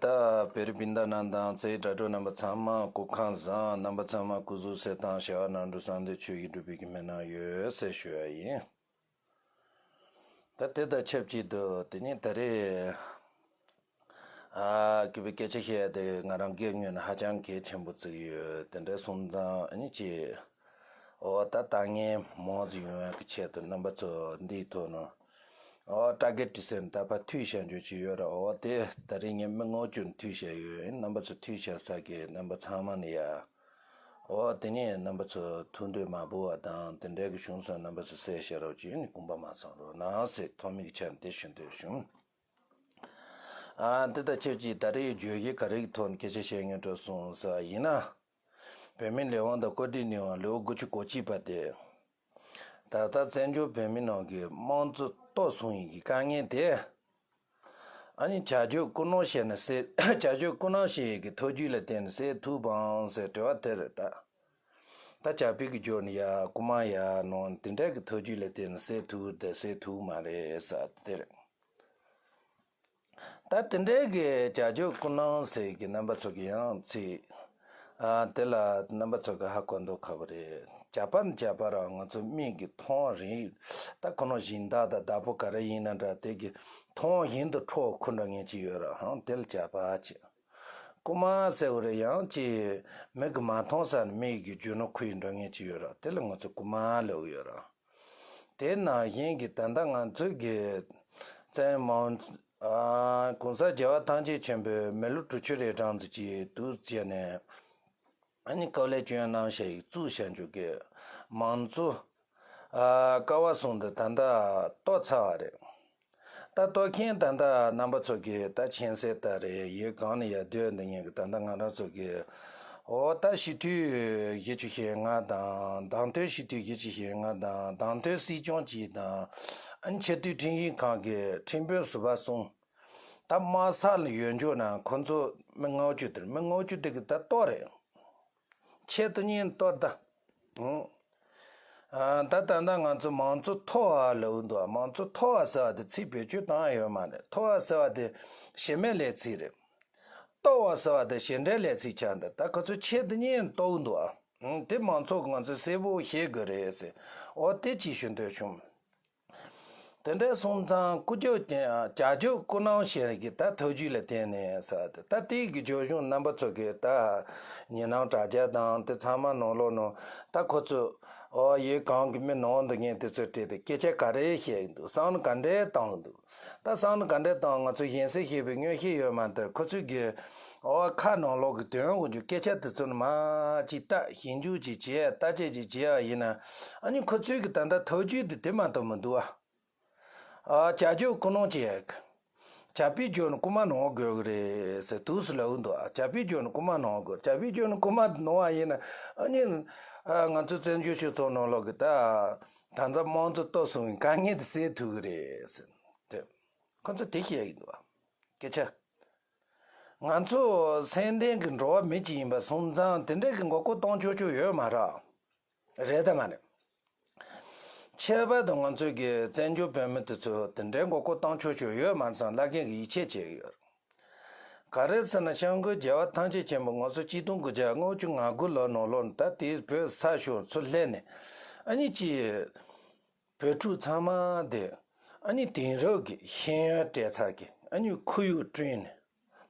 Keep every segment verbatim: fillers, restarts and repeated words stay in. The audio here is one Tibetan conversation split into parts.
ད་བོད་རིགས་སྤུན་ཟླ་རྣམས་དང་རྩེ་དྲ་གྲོགས་རྣམ་པ་ཚང་མ་སྐུ་ཁམས་བཟང་། རྣམ་པ་ཚང་མ་སྐུ་གཟུགས་གསལ་ཐང་། བྱ་བ་ནང་འགྲོ་བསམ་དོན་ཆོས་ཀྱི་འགྲུབ་པའི་གི་སྨོན་ལམ་ཡོད་ཟེར་ཞུ་ཡ་ཡིན། ད་དེ་དང་ཆབས་ཅིག་ཏུ་དེ་ནས་ད་རེས་ཨ་སྐྱིད་པའི་སྐད་ཆ་བཤད་ཡ་དེ་ང་རང་སྒེར་ངོས་ནས་ཧ་ཅང་གལ་ཆེན་པོ་བརྩི་གི་ཡོད། དེ་འདྲ་སོང་ཙང་ཨ་ནི་ཅིག་འོ་ད་ལྟ་ངན་མང་ཙམ་ཡོང་ཡ་གི་ཆེད་དུ་རྣམ་པ་ཚོ་འདིའི་ཐོག་ནས་འོ་སྤྲ་རྒྱལ་ཊི་སན་ད་ཕར་མཐུད་བྱ་འཇོག་ཅིག་ཡོད་ར། འོ་དེ་ད་རེས་ངས་མི་ལྔ་བཅུ་མཐུད་བྱས་ཡོད། རྣམ་པ་ཚོ་མཐུད་བྱ་ས་གི་རྣམ་པ་ཚང་མ་ནས་ཡ། འོ་དེ་ནས་རྣམ་པ་ཚོ་ཐུགས་འདོད་མ་བོར་བ་དང་དེ་འདྲའི་གི་བྱུང་སོང་རྣམ་པ་ཚོ་གསལ་བཤད་རོགས་ཅིག་ནི་དགོངས་པ་མ་ཚོམ་རོགས་གནང་ཟེར་ཐོག་མའི་གི་ཆ་ནས་དེ་ཞུ་འདོད་བྱུང་། ཨ་འདི་ལྟར་ཆབས་ཅིག་ད་རེས་བརྗོད་གཞི་ག་རེ་གི་ཐོག་ནས་སྐད་ཆ་བཤད་སྙིང་བྲོ་སོང་ཟེར་བ་ཡིན་ན། བོད་མིའི་ལས་དབང་དང་བཀོད་སྒྲིག་ལས་དབང་ལེའུ་དགུ་བཅུ་གོ་གཅིག་པ་དེ། ད་ལྟ་བཙན་བྱོལ་བོད་མིའི་ནང་གི་དམངས་གཙོ་གཏོར་སོང་ཡིན་གྱི་དཀའ་ངལ་དེ། ཨ་ནི་བྱ་སྤྱོད་ཀུན་སློང་བྱས་ནས་སེལ། བྱ་སྤྱོད་ཀུན་སློང་བྱེད་ཡས་ཀྱི་ཐབས་ཇུས་ལ་བརྟེན་ནས་སེལ་ཐུབ་བམ་ཟེར་དྲི་བ་དེ་རེད་ད། ད་བྱ་སྤྱོད་ཀྱི་སྦྱོར་ནས་ཡ་རྐུ་མ་ཡ་ནོ་དེ་འདྲ་གི་ཐབས་ཇུས་ལ་བརྟེན་ནས་སེལ་ཐུབ་དེ་སེལ་ཐུབ་མ་རེད་ཟེར་དེ་རེད། ད་དེ་འདྲའི་གི་བྱ་སྤྱོད་ཀུན་སློང་ཟེར་གི་རྣམ་པ་ཚོ་གི་ཡང་ཚིག་ཨ་དེ་ལ་རྣམ་པ་ཚོ་གི་ཧ་གོ་མདོག་ཁ་པོ་རེད། བྱ་པ་ནི་བྱ་པ་ར་ང་ཚོ་མིག་གི་མཐོང་རིང་ད་ཁོ་ན་སྦྱིན་བདག་དང་བདག་པོ་ག་རེ་ཡིན་ན་འདྲ་དེ་གི་མཐོང་བཞིན་དུ་འཕྲོག་ཁུ་འདྲ་ངེས་ཀྱི་ཡོད་ར། ཧང་དེ་ལ་བྱ་པ་བྱེད། རྐུ་མ་ཟེར་བ་རེད། ཡང་ཅི་མིག་གི་མ་མཐོང་ས་ནས་མིག་གི་རྒྱུ་ནོར་ཁུ་ཡི་འདྲ་ངེས་ཀྱི་ཡོད་ར། དེ་ལ་ང་ཚོ་རྐུ་མ་ལབ་ཡོད་ར། དེ་ནང་བཞིན་གྱི་ད་ལྟ་ང་ཚོའི་གི་བཙན་མང་ཨ་གོང་ས་རྒྱལ་བ་ཐམས་ཅད་མཁྱེན་པའི་མི་ལོ་དྲུག་ཅུ་རེ་གྲངས་ཙམ་གྱི་དུས་བྱས་ནས་ཨ་ནི་དཀའ་ལས་བསྐྱོན་གནང་བྱས་ཡིག་བཙུགས་བྱ་འཇུག་གི་མང་གཙོ་ཨ་ཀ་བ་གསུམ་དུ་ད་ལྟ་གཏོར་ཚར་བ་རེད། ད་གཏོར་མཁན་ད་ལྟ་རྣམ་པ་ཚོ་གིས་ད་མཁྱེན་གསལ་ལྟར་རེད། ཡུལ་གང་ནས་ཡར་སྡོད་འདི་ཉིད་ཀྱི་ད་ལྟ་ང་རང་ཚོ་གི་འོ་ད་སྤྱི་འཐུས་བཞི་བཅུ་ཞེ་ལྔ་དང་བདམས་ཐོན་སྤྱི་འཐུས་བཞི་བཅུ་ཞེ་ལྔ་དང་བདམས་ཐོན་སྲིད་སྐྱོང་གཅིག་དང་ཨ་ནི་ཆེས་མཐོའི་ཁྲིམས་ཞིབ་ཁང་གི་ཁྲིམས་དཔོན་ཟུར་པ་གསུམ། ད་དམག་ས་ལ་ཡོད་འཇོག་ན་ཁོ་ཚོ་མི་ལྔ་བཅུ་དེར་མི་ལྔ་བཅུ་དེ་གི་ད་གཏོར་རེད། ཆེད་དུ་གཉེར་གཏོར་ད། ཨང་། ཨ་ད་ད་ལྟ་ང་ཚོ་མང་གཙོ་མཐོ་བ་ལབ་འདུག་མང་གཙོ་མཐོ་བ་ཟེར་བ་དེ་ཚིག་བེད་སྤྱོད་བཏང་ཡོད་མ་རེད། མཐོ་བ་ཟེར་བ་དེ་གཞི་མེད་ལས་ཚིག་རེད། གཏོར་བ་ཟེར་བ་དེ་གཞན་འདྲའི་ལས་ཚིག་ཆགས་འདུག་ད་ཁོ་ཚོ་ཆེད་དུ་གཉེར་གཏོར་འདུག་ཨང་། དེ་མང་ཚོགས་ང་ཚོས་གསལ་པོ་ཤེས་དགོས་རེད་ཟེར། འོ་དེ་ཅིག་ཞུ་འདོད་བྱུང་། དེ་འདྲ་སོང་ཙང་ཀུ་ཅོ་ཅན་བྱ་སྤྱོད་ཀུན་སྣང་ཞེས་ཀྱི་ད་ཐབས་ཇུས་ལ་བརྟེན་ནས་ཟེར་ཏེ་ད་དེའི་གི་ཇོ་གཞུང་རྣམ་པ་ཚོ་གི་ད་ཉི་སྣང་དྲ་རྒྱ་དང་དེ་ཚང་མ་ནང་ལོགས་ནང་ད་ཁོ་ཚོ་ཨོ་ཡེ་གང་གི་མི་ནང་དུ་ངས་དེ་ཚོ་སྤྲད་དེ་སྐད་ཆ་ག་རེ་བཤད་ཀྱི་འདུག་བསམ་བློ་ག་འདྲས་བཏང་གི་འདུག་ད་བསམ་བློ་ག་འདྲས་བཏང་ང་ཚོ་གཞན་སེམས་ཤེས་པའི་མངོན་ཤེས་ཡོད་མ་གཏོགས་ཁོ་ཚོའི་གི་ཨོ་ཁ་ནང་ལོགས་གི་དོན་དགོས་རྒྱུ་སྐད་ཆ་དེ་ཚོ་ནི་མ་ཅིག་ད་ཞིབ་འཇུག་ཅིག་བྱས་བརྟག་དཔྱད་ཅིག་བྱས་པ་ཡིན་ན་ཨ་ནི་ཁོ་ཚོའི་གི་ད་ལྟ་ཐབས་ཇུས་དེ་དེ་མ་གཏོགས་མི་འདུག་ཨ། ཨ་བྱ་སྤྱོད་ཀུན་སློང་བྱེད། བྱ་སྤྱོད་སྦྱོར་ནི་རྐུ་མ་ནོར་དགོས་ཀྱི་རེད་ཟེར་དུས་སུ་ལབ་འདུག་ཨ། བྱ་སྤྱོད་སྦྱོར་ནི་རྐུ་མ་ནོར་དགོས། བྱ་སྤྱོད་སྦྱོར་ནི་རྐུ་མ་ནོར་བ་ཡིན་ན་ཨ་ནི་ཨ་ང་ཚོ་བཙན་བྱོལ་སྤྱི་ཚོགས་ནང་ལོགས་ཀྱི་ད་ད་ལྟ་དམངས་གཙོ་གཏོར་སོང་བའི་དཀའ་ངལ་དེ་སེལ་ཐུབ་ཀྱི་རེད་ཟེར་དེ་ཁོ་ཚོ་དེ་བཤད་ཀྱི་འདུག་ཨ། སྐད་ཆ། ང་ཚོ་སེམས་ལྡན་གྱི་འགྲོ་བ་མི་གཅིག་ཡིན་པ་སོང་ཙང་དེ་འདྲ་གི་མགོ་སྐོར་གཏོང་ཆོག་ཆོག་ཡོད་མ་རེད། རེད་དམ་མ་རེད། ཁྱད་པར་དུ་ང་ཚོས་ཀྱི་བཙན་བྱོལ་བོད་མི་དེ་ཚོ་དེ་འདྲའི་མགོ་སྐོར་བཏང་ཆོག་ཆོག་ཡོད་མ་རེད་བསམ་བླ་རྒན་གྱིས་ཡིད་ཆེས་བྱེད་ཀྱི་ཡོད། ག་རེ་ཟེར་ན་སྐྱབས་མགོན་རྒྱལ་བ་ཐམས་ཅད་མཁྱེན་པ་ང་ཚོ་གཅིག་སྟོང་དགུ་བརྒྱ་ལྔ་བཅུ་ང་དགུ་ལོ་ནང་ལོགས་ནས་ད་དེའི་བོད་ས་ཤོར་ཚུར་སླེབས་ནས་ཨ་ནི་ཅི། བོད་ཕྲུག་ཚང་མ་དེ་ཨ་ནི་དེང་རབས་ཀྱི་ཤེས་ཡོན་སྤྲད་ཚར་གི་ཨ་ནི་ཁོར་ཡུག་བསྐྲུན་ནས་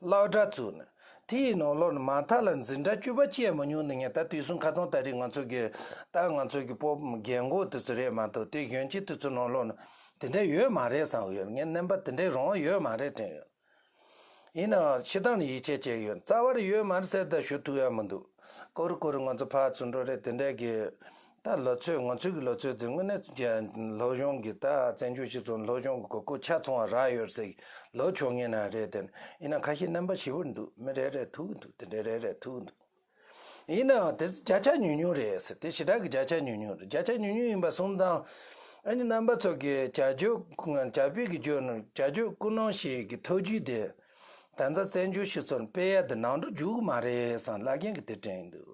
སློབ་གྲྭ་བཙུགས་ནས་དེ་ཡི་ནང་ལོགས་ནས་མ་མཐའ་ལ་འཛིན་གྲྭ་བཅུ་པ་བཅད་མ་མྱོང་ནས་ངས་ད་དུས་གསུམ་ཁ་སང་ད་རེས་ང་ཚོ་གི་ད་ང་ཚོ་གི་སྤོབས་རྒན་གོག་དེ་ཚོ་རེད་མ་གཏོགས་དེ་གཞོན་སྐྱེས་དེ་ཚོ་ནང་ལོགས་ནས་དེ་འདྲ་ཡོད་མ་རེད་བསམ་གི་ཡོད། ངས་རྣམ་པ་དེ་འདྲའི་རང་དབང་ཡོད་མ་རེད་དྲན་ཡོད། ཡིན་ནའང་སྤྱིར་བཏང་ནས་ཡིད་ཆེས་བྱེད་ཀྱི་ཡོད། རྩ་བ་རེ་ཡོད་མ་རེད་ཟེར་ད་ཞུ་ཐུབ་ཡ་མི་འདུག་ཀོ་རུ་ཀོ་རུ་ང་ཚོ་ཕར་ཚུར་འགྲོ་རེད་དེ་འདྲ་གི་ད་ལོ་ཚོད་ང་ཚོའི་གི་ལོ་ཚོད་དེ་དངོས་གནས་སློབ་སྦྱོང་གི་ད་བཙན་བྱོལ་སྤྱི་ཚོགས་སློབ་སྦྱོང་གི་གོ་སྐབས་ཆ་ཚང་བ་རག་ཡོད་ཟེར་ལོ་ཆོག་ངེས་ན་རེད་དེ་ཡིན་ན་ཁ་ཤས་རྣམ་པ་ཞེ་པོ་འདུག་མི་རེ་རེ་ཐུག་གི་འདུག་དེ་འདྲ་རེ་རེ་ཐུག་གི་འདུག་ཡིན་ནའང་དེ་བརྒྱ་ཆ་ཉུང་ཉུང་རེད་ཟེར། དེ་ཞེ་དྲག་གི་བརྒྱ་ཆ་ཉུང་ཉུང་རེད། བརྒྱ་ཆ་ཉུང་ཉུང་ཡིན་པ་སོང་ཙང་ཨ་ནི་རྣམ་པ་ཚོ་གི་བྱ་སྤྱོད་བྱ་སྤྱོད་ཀྱི་སྦྱོར་བྱ་སྤྱོད་ཀུན་སྣང་ཞིག་གི་ཐབས་ཇུས་དེ་ད་ལྟ་བཙན་བྱོལ་སྤྱི་ཚོགས་ནས་སྤེལ་ཡ་དེ་ནང་འགྲོ་འཇུག་གི་མ་རེད་བསམ་བླ་རྒན་གྱིས་དེ་དྲན་འདུག་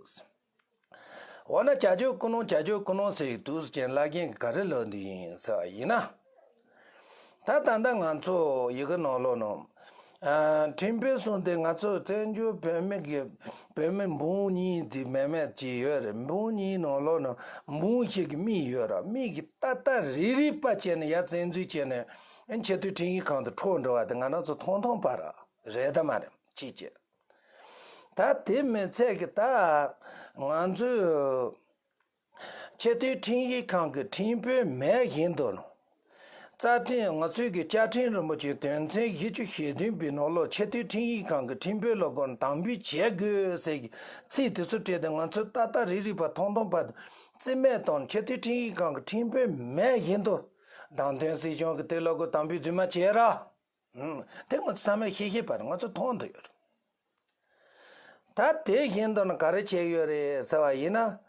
འོ་ན་བྱ་སྤྱོད་ཀུན་སྣང་བྱ་སྤྱོད་ཀུན་སྣང་ཟེར་གྱི་འདུག་ཟེར་བྱས་བླ་རྒན་གྱིས་ག་རེ་ལབ་འདི་ཡིན་ཟེར་བ་ཡིན་ན། ད་ད་ལྟ་ང་ཚོ་ཡི་གེ་ནང་ལོགས་ནང་ ཨ། ཁྲིམས་དཔོན་གསུམ་དེ་ང་ཚོ་བཙན་བྱོལ་བོད་མི་གི་བོད་མི་འབུམ་གཉིས་ཙམ་མེད་མེད་ཅིག་ཡོད་རེད། འབུམ་གཉིས་ནང་ལོགས་ན་འབུམ་ཞིག་གི་མིག་ཡོད་ར། མིག་གིས་ཏག་ཏག་རིག་རིག་པ་བྱས་ནས་ཡར་བཙན་འཛུལ་བྱས་ནས་ཨ་ཆེས་མཐོའི་ཁྲིམས་ཡིག་ཁང་དུ་འཕྲོག་འགྲོ་བ་དེ་ང་རང་ཚོ་མཐོང་མཐོང་པ་ར་རེད་དམ་མ་རེད། ཅིག་བྱས། ད་དེ་མི་ཚད་ཀྱི་ད་ང་ཚོས་ཆེས་མཐོའི་ཁྲིམས་ཡིག་ཁང་གི་ཁྲིམས་དཔོན་མེད་བཞིན་དུ། རྩ་ཁྲིམས། ང་ཚོའི་གི་བཅའ་ཁྲིམས་རིན་པོ་ཆེ་དོན་ཚན་བཞི་བཅུ་ཞེ་བདུན་པའི་ནང་ལོགས་ཆེས་མཐོའི་ཁྲིམས་ཡིག་ཁང་གི་ཁྲིམས་དཔོན་ལ་སྒོར་དམ་འབུལ་བྱེད་དགོས་ཟེར་གྱི་ཚིག་དེ་ཚོ་བྲིས་ཏེ། ང་ཚོས་ཏག་ཏག་རིག་རིག་པ་མཐོང་མཐོང་པ་རྩིས་མེད་བཏང་། ཆེས་མཐོའི་ཁྲིམས་ཡིག་ཁང་གི་ཁྲིམས་དཔོན་མེད་བཞིན་དུ་བདམས་ཐོན་སྲིད་སྐྱོང་གི་དེ་ལ་སྒོར་དམ་འབུལ་རྫུན་མ་བྱས་ར། ཧུམ། དེ་ང་ཚོ་ཚང་མས་ཤེས་ཤེས་པ་རེད། ང་ཚོ་མཐོང་དུ་ཡོད་རེད། ད་དེ་བཞིན་དུ་ན་ག་རེ་བྱས་ཡོད་རེད་ཟེར་བ་ཡིན་ན།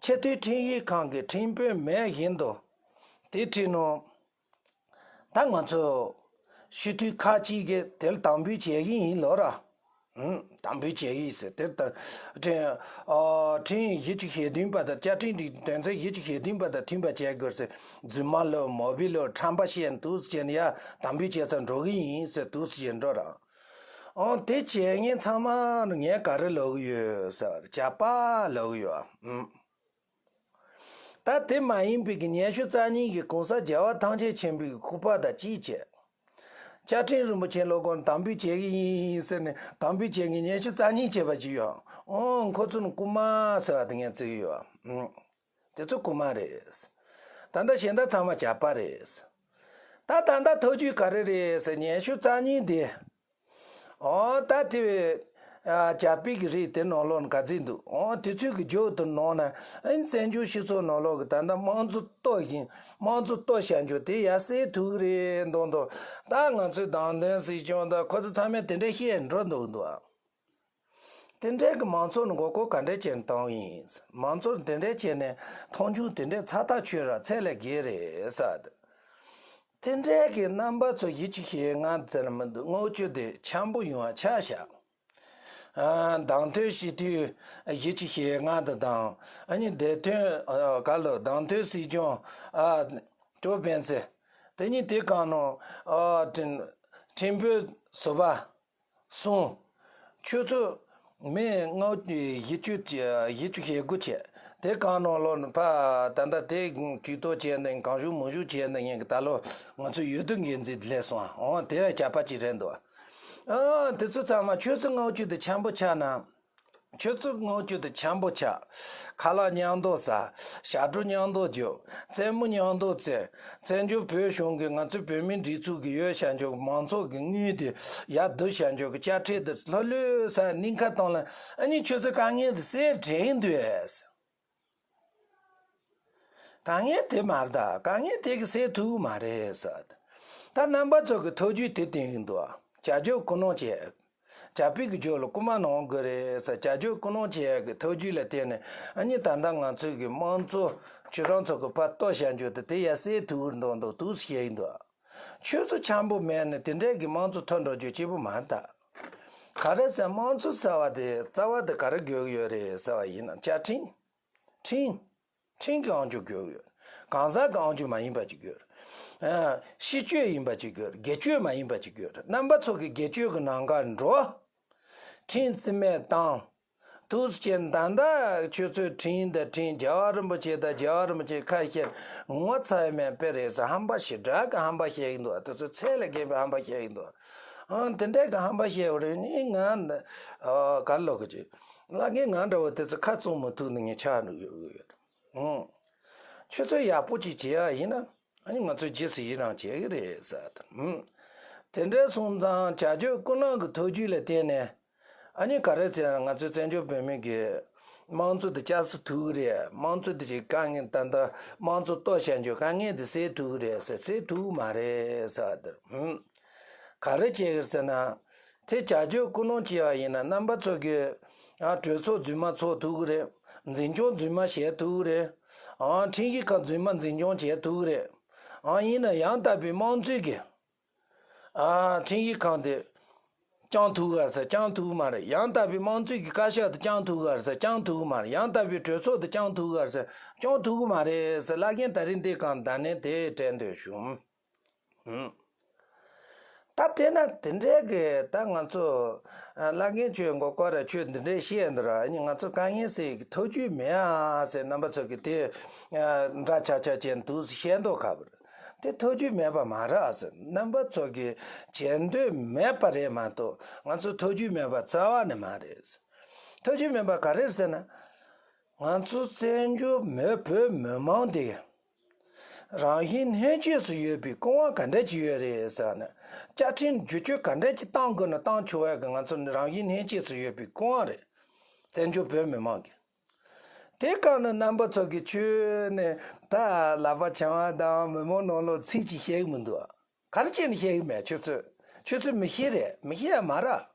ཆེས་མཐོའི་ཁྲིམས་ཡིག་ཁང་གི་ཁྲིམས་དཔོན་མེད་བཞིན་དུ་དེ་ཁྲིད་ནོ། ད་ང་ཚོ་སྤྱི་འཐུས་ཁག་ཅིག་གིས་དེ་ལ་དམ་འབུལ་བྱེད་ཀྱི་ཡིན་ལོ་ར། ཧུམ། དམ་འབུལ་བྱེད་ཀྱི་ཡིན་ཟེར་དེ་ལྟར་ཁྲིམས། ཨ། ཁྲིམས་བཞི་བཅུ་ཞེ་བདུན་པ་དང་བཅའ་ཁྲིམས་ཀྱི་དོན་ཚན་བཞི་བཅུ་ཞེ་བདུན་པ་དང་མཐུན་པ་བྱེད་དགོས་ཟེར། རྫུན་མ་ལོ་མོ་བི་ལོ་ཁྲམ་པ་བཤད་འདུག་ཟེར་ནས་ཡ་དམ་འབུལ་བྱེད་ས་འགྲོ་གི་ཡིན་ཟེར་འདུག་ཟེར་འགྲོ་ར། ཨང་། དེ་བྱས་ངས་ཚང་མ་ངས་ག་རེ་ལབ་ཀྱི་ཡོད་ཟེར་བ་རེད། ཇག་པ་ལབ་ཀྱི་ཡོད་ཨ། ཨུམ། ད་དེ་མ་ཡིན་པའི་གི་ཉི་ཤུ་རྩ་གཉིས་ཀྱི་གོང་ས་རྒྱལ་བ་ཐམས་ཅད་མཁྱེན་པའི་ཁུག་པ་དང་གཅིག་བྱས། བཅའ་ཁྲིམས་རིན་པོ་ཆེ་ལོ་གོང་དམ་འབུལ་བྱེད་ཀྱི་ཡིན་ཟེར་ནས་དམ་འབུལ་བྱེད་མཁན་ཉི་ཤུ་རྩ་གཉིས་བྱས་པ་ཅིག་ཡོད། ཨང་། ཁོ་ཚོ་ནི་རྐུན་མ་ཟེར་བ་དེ་ངས་བརྩི་གི་ཡོད་ཨ། ཨུམ། དེ་ཚོ་རྐུན་མ་རེད། ད་ལྟ་གཞན་དག་ཚང་མ་ཇག་པ་རེད། ད་ད་ལྟ་ཐོབ་རྒྱུ་ག་རེ་རེད་ཟེར། ཉི་ཤུ་རྩ་གཉིས་དེ། ཨོ། ད་དེ་བས་ཇག་པའི་གི་རིགས་དེ་ནང་ལོགས་ནས་ག་ཚོད་འདུག་ཨོ། དེ་ཚོའི་གི་རྒྱུ་དེ་ནང་ན་ཨ་ནི་བཙན་བྱོལ་སྤྱི་ཚོགས་ནང་ལོགས་གི་ད་ལྟ་དམངས་གཙོ་གཏོར་བཞིན། དམངས་གཙོ་གཏོར་བཞག་རྒྱུ་དེ་ཡར་སེལ་ཐུབ་ཀྱི་རེད་མདོག་མདོག་ད་ང་ཚོའི་བདམས་ཐོན་སྲིད་སྐྱོང་དང་ཁོ་ཚོ་ཚང་མས་དེ་འདྲ་བཤད་འགྲོ་འདུག་འདུག་ཨ། དེ་འདྲའི་གི་མང་ཚོགས་ནི་མགོ་སྐོར་ག་འདྲས་བྱས་ནས་གཏོང་ཡིན། མང་ཚོགས་དེ་འདྲས་བྱས་ནས་མཐོང་ཆུང་དེ་འདྲས་ཚ་ཐག་ཆོད་ར་ཚད་ལས་བརྒལ་རེད་ཟེར། དེ་འདྲའི་གི་རྣམ་པ་ཚོ་བཞི་བཅུ་ཞེ་ལྔ་ཟེར་མི་འདུག་མངགས་བཅོལ་དེ་འཆམ་པོ་ཡོང་བ་ཆ་བཞག་ཨ། བདམས་ཐོན་སྤྱི་འཐུས་བཞི་བཅུ་ཞེ་ལྔ་དེ་དང་། ཨ་ནི་འདེམས་ཐོན། ཨ། ག་ལོ་བདམས་ཐོན་སྲིད་སྐྱོང་། ཨ། ཏོ་སྤེན་ཚེ། དེ་གཉིས་དེ་གང་ནོ། ཨ། ཁྲིམས་ཁྲིམས་དཔོན་ཟུར་པ། གསུམ། ཁྱོད་ཚོ་མི་ལྔ་བཅུ་བཞི་བཅུ་བཞི་བཅུ་ཞེ་དགུ་བྱས། དེ་གང་ནང་ལོགས་ནས་ཕ་ད་ལྟ་དེ་ཇུས་གཏོགས་བྱས་ནས་གང་བྱུང་མང་བྱུང་བྱས་ནས་ངས་ད་ལོ་ང་ཚོ་ཡོད་དུ་འགན་འཛིན་སླེབས་སོང་། འོ་དེ་ཡང་ཇག་པ་ཅིག་རེད་འདུག་ཨ། དེ་ཚོ་ཚང་མ་ཁྱོད་ཚོ་ལྔ་བཅུ་དེ་འཆམ་པོ་ཆགས་ན། ཁྱོད་ཚོ་ལྔ་བཅུ་དེ་འཆམ་པོ་ཆགས། ཁ་ལག་མཉམ་དུ་ཟ། ཞབས་བྲོ་མཉམ་དུ་རྒྱུག་རྩེད་མོ་མཉམ་དུ་རྩེ། བཙན་བྱོལ་བོད་གཞུང་གི་ང་ཚོའི་བོད་མིའི་སྒྲིག་འཛུགས་ཀྱི་ཡོད་བྱ་འཇོག་མང་ཚོགས་ཀྱི་དངུལ་དེ་ཡར་བསྡུ་བྱ་འཇོག་གི་དཔྱ་ཁྲལ་དེ་ལྷོད་ལྷོད་ས་སྙིང་ཁ་གཏོང་ལ། ཨ་ནི་ཁྱོད་ཚོའི་དཀའ་ངལ་དེ་སེལ་བྲལ་འདུག་ཨེ། དཀའ་ངལ་དེ་མ་རེད་ད། དཀའ་ངལ་དེ་གི་སེལ་ཐུབ་མ་རེད་ཟེར། ད་རྣམ་པ་ཚོ་གི་ཐོབ་རྒྱུ་དེ་བསྟན་གི་འདུག་བྱ་སྤྱོད་ཀུན་སློང་བྱས། ཇག་པའི་གི་རྒྱུ་ལ་རྐུན་མ་གནང་དགོས་རེད་ཟེར། བྱ་སྤྱོད་ཀུན་སློང་བྱས་གི་ཐོབ་རྒྱུ་ལ་བརྟེན་ནས། ཨ་ནི་ད་ལྟ་ང་ཚོའི་གི་དམངས་གཙོ་ཁྱོད་རང་ཚོ་གི་ཕར་གཏོར་བྱ་རྒྱུ་དེ་དེ་ཡར་སེལ་ཐུབ་ཀྱི་འདུག་འདུག་འདུག་བཤད་ཀྱི་འདུག་ཁྱོད་ཚོ་འཆམ་པོ་མེད་ན་དེ་འདྲའི་གི་དམངས་གཙོ་ཐོན་འགྲོ་རྒྱུ་གཅིག་པུ་མ་རེད་ད། ག་རེ་ཟེར། དམངས་གཙོ་ཟེར་བ་དེ་རྩ་བ་དེ་ག་རེ་དགོས་ཀྱི་ཡོད་རེད་ཟེར་བ་ཡིན་ན། བཅའ་ཁྲིམས། ཁྲིམས། ཁྲིམས་ཀྱི་དབང་ཆ་དགོས་ཀྱི་ཡོད། གང་ཟག་གི་དབང་ཆ་མ་ཡིན་པ་ཅིག་དགོས། ཨ། སྤྱི་སྤྱོད་ཡིན་པ་ཅིག་དགོས། སྒེར་གཅོད་མ་ཡིན་པ་ཅིག་དགོས། རྣམ་པ་ཚོ་གི་སྒེར་གཅོད་ཀྱི་ནང་ག་འགྲོ། ཁྲིམས་རྩིས་མེད་བཏང་། དུས་ཅན་ད་ལྟ་ཁྱོད་ཚོས་ཁྲིམས་དང་ཁྲིམས། རྒྱལ་བ་རིན་པོ་ཆེ་དང་རྒྱལ་བ་རིན་པོ་ཆེ་ཁ་བཤད་ངོ་ཚ་ཡ་མེད་པ་རེད་ཟེར། ཧམ་པ་ཞེ་དྲག་གི་ཧམ་པ་བཤད་ཀྱི་འདུག་དེ་ཚོ་ཚད་ལས་བརྒལ་བའི་ཧམ་པ་བཤད་ཀྱི་འདུག་ཨང་། དེ་འདྲའི་གི་ཧམ་པ་བཤད་པ་རེད་ནི་ང་། ཨ། ག་ལོག་གི་ཅིག་བླ་རྒན་ང་འདྲ་བོ་དེ་ཚོ་ཁ་བཙུམ་མི་ཐུབ་ནི་ངས་ཆགས་འགྲོ་ཡོད་ཡོད། ཨང་། ཁྱོད་ཚོས་ཡག་པོ་ཅིག་བྱེད་ཡ་ཡིན་ན། ཨ་ནི་ང་ཚོས་རྗེས་སུ་ཡི་རང་བྱེད་ཀྱི་རེད་ཟེར། ཨང་། དེ་འདྲའི་སོང་ཙང་བྱ་སྤྱོད་ཀུན་སློང་གི་ཐོབ་རྒྱུ་ལ་བརྟེན་ནས། ཨ་ནི་ག་རེ་ཟེར་ན། ང་ཚོའི་བཙན་བྱོལ་བོད་མི་གི་དམངས་གཙོ་དེ་བསྐྱར་གསོ་ཐུབ་ཀྱི་རེད། དམངས་གཙོ་དེ་ཅིག་དཀའ་ངལ། ད་ལྟ་དམངས་གཙོ་གཏོར་བྱ་རྒྱུ་དཀའ་ངལ་དེ་སེལ་ཐུབ་ཀྱི་རེད་ཟེར། སེལ་ཐུབ་མ་རེད་ཟེར་བ་དེར། ཨང་། ག་རེ་བྱེད་ཀྱི་ཟེར་ན། དེ་བྱ་སྤྱོད་ཀུན་སློང་བྱས་པ་ཡིན་ན། རྣམ་པ་ཚོ་གིས། ཨ། གྲོས་ཚོགས་རྫུན་མ་ཚོགས་ཐུབ་ཀྱི་རེད། འཛིན་སྐྱོང་རྫུན་མ་བྱེད་ཐུབ་ཀྱི་རེད། ཨ། ཁྲིམས་ཞིབ་ཁང་རྫུན་མ་འཛིན་སྐྱོང་བྱེད་ཐུབ་ཀྱི་རེད། ཨ། ཡིན་ན་ཡང་དག་པའི་དམངས་གཙོའི་གི། ཨ། ཁྲིམས་ཞིབ་ཁང་དེ་བསྐྱང་ཐུབ་ཀྱི་རེད་ཟེར། བསྐྱང་ཐུབ་ཀྱི་མ་རེད། ཡང་དག་པའི་དམངས་གཙོའི་གི་བཀའ་ཤག་དེ་བསྐྱང་ཐུབ་ཀྱི་རེད་ཟེར། བསྐྱང་ཐུབ་ཀྱི་མ་རེད། ཡང་དག་པའི་གྲོས་ཚོགས་དེ་བསྐྱང་ཐུབ་ཀྱི་རེད་ཟེར། བསྐྱང་ཐུབ་ཀྱི་མ་རེད་ཟེར། བླ་རྒན་དེ་རིང་འདི་གང་བརྡ་ལན་དེ་སྤྲད་འདོད་བྱུང་། ཨང་། ད་དེ་ན་དེ་འདྲའི་གི་ད་ང་ཚོ་ཨ་བླ་རྒན་ཁྱོད་མགོ་སྐོར་ར་ཁྱོད་འདི་འདྲའི་བཤད་འདི་ར་ཨ་ནི་ང་ཚོ་དཀའ་ངལ་སེལ་གི་ཐབས་ཇུས་མེད་ཨ་ཟེར། རྣམ་པ་ཚོ་གི་དེ་ཨ་འདྲ་ཆགས་ཆགས་ཅན་འདུག་བཤད་མདོག་ཁ་པོ་རེད། དེ་ཐབས་ཇུས་མེད་པ་མ་རེད་ཨ་ཟེར། རྣམ་པ་ཚོ་གི་བྱེད་འདོད་མེད་པ་རེད་མ་གཏོགས་ང་ཚོ་ཐབས་ཇུས་མེད་པ་རྩ་བ་ནས་མ་རེད་ཟེར། ཐབས་ཇུས་མེད་པ་ག་རེ་རེད་ཟེར་ན། ང་ཚོ་བཙན་བྱོལ་མི་བོད་མི་མང་དེ་རང་བཞིན་ལྷན་སྐྱེས་སུ་ཡོད་པའི་སྐུ་དབང་ག་འདྲ་ཅིག་ཡོད་རེད་ཟེར་ན། བཅའ་ཁྲིམས་བསྒྱུར་བཅོས་ག་འདྲ་ཅིག་བཏང་དགོས་ན་བཏང་ཆོག་ཡ་གི་ང་ཚོ་རང་བཞིན་ལྷན་སྐྱེས་སུ་ཡོད་པའི་སྐུ་དབང་རེད། བཙན་བྱོལ་བོད་མི་མང་གི། དེ་གང་ན་རྣམ་པ་ཚོ་གི་ཆོས་ནས་ད་ལག་པ་འཆང་བ་དང་མི་མང་ནང་ལོགས་ཚིག་ཅིག་བཤད་གི་མི་འདུག་ག་རེ་བྱས་ནས་བཤད་གི་མེད། ཁྱོད་ཚོས་ཁྱོད་ཚོས་མི་ཤེས་རེད། མི་ཤེས་ཡ་མ་རེད།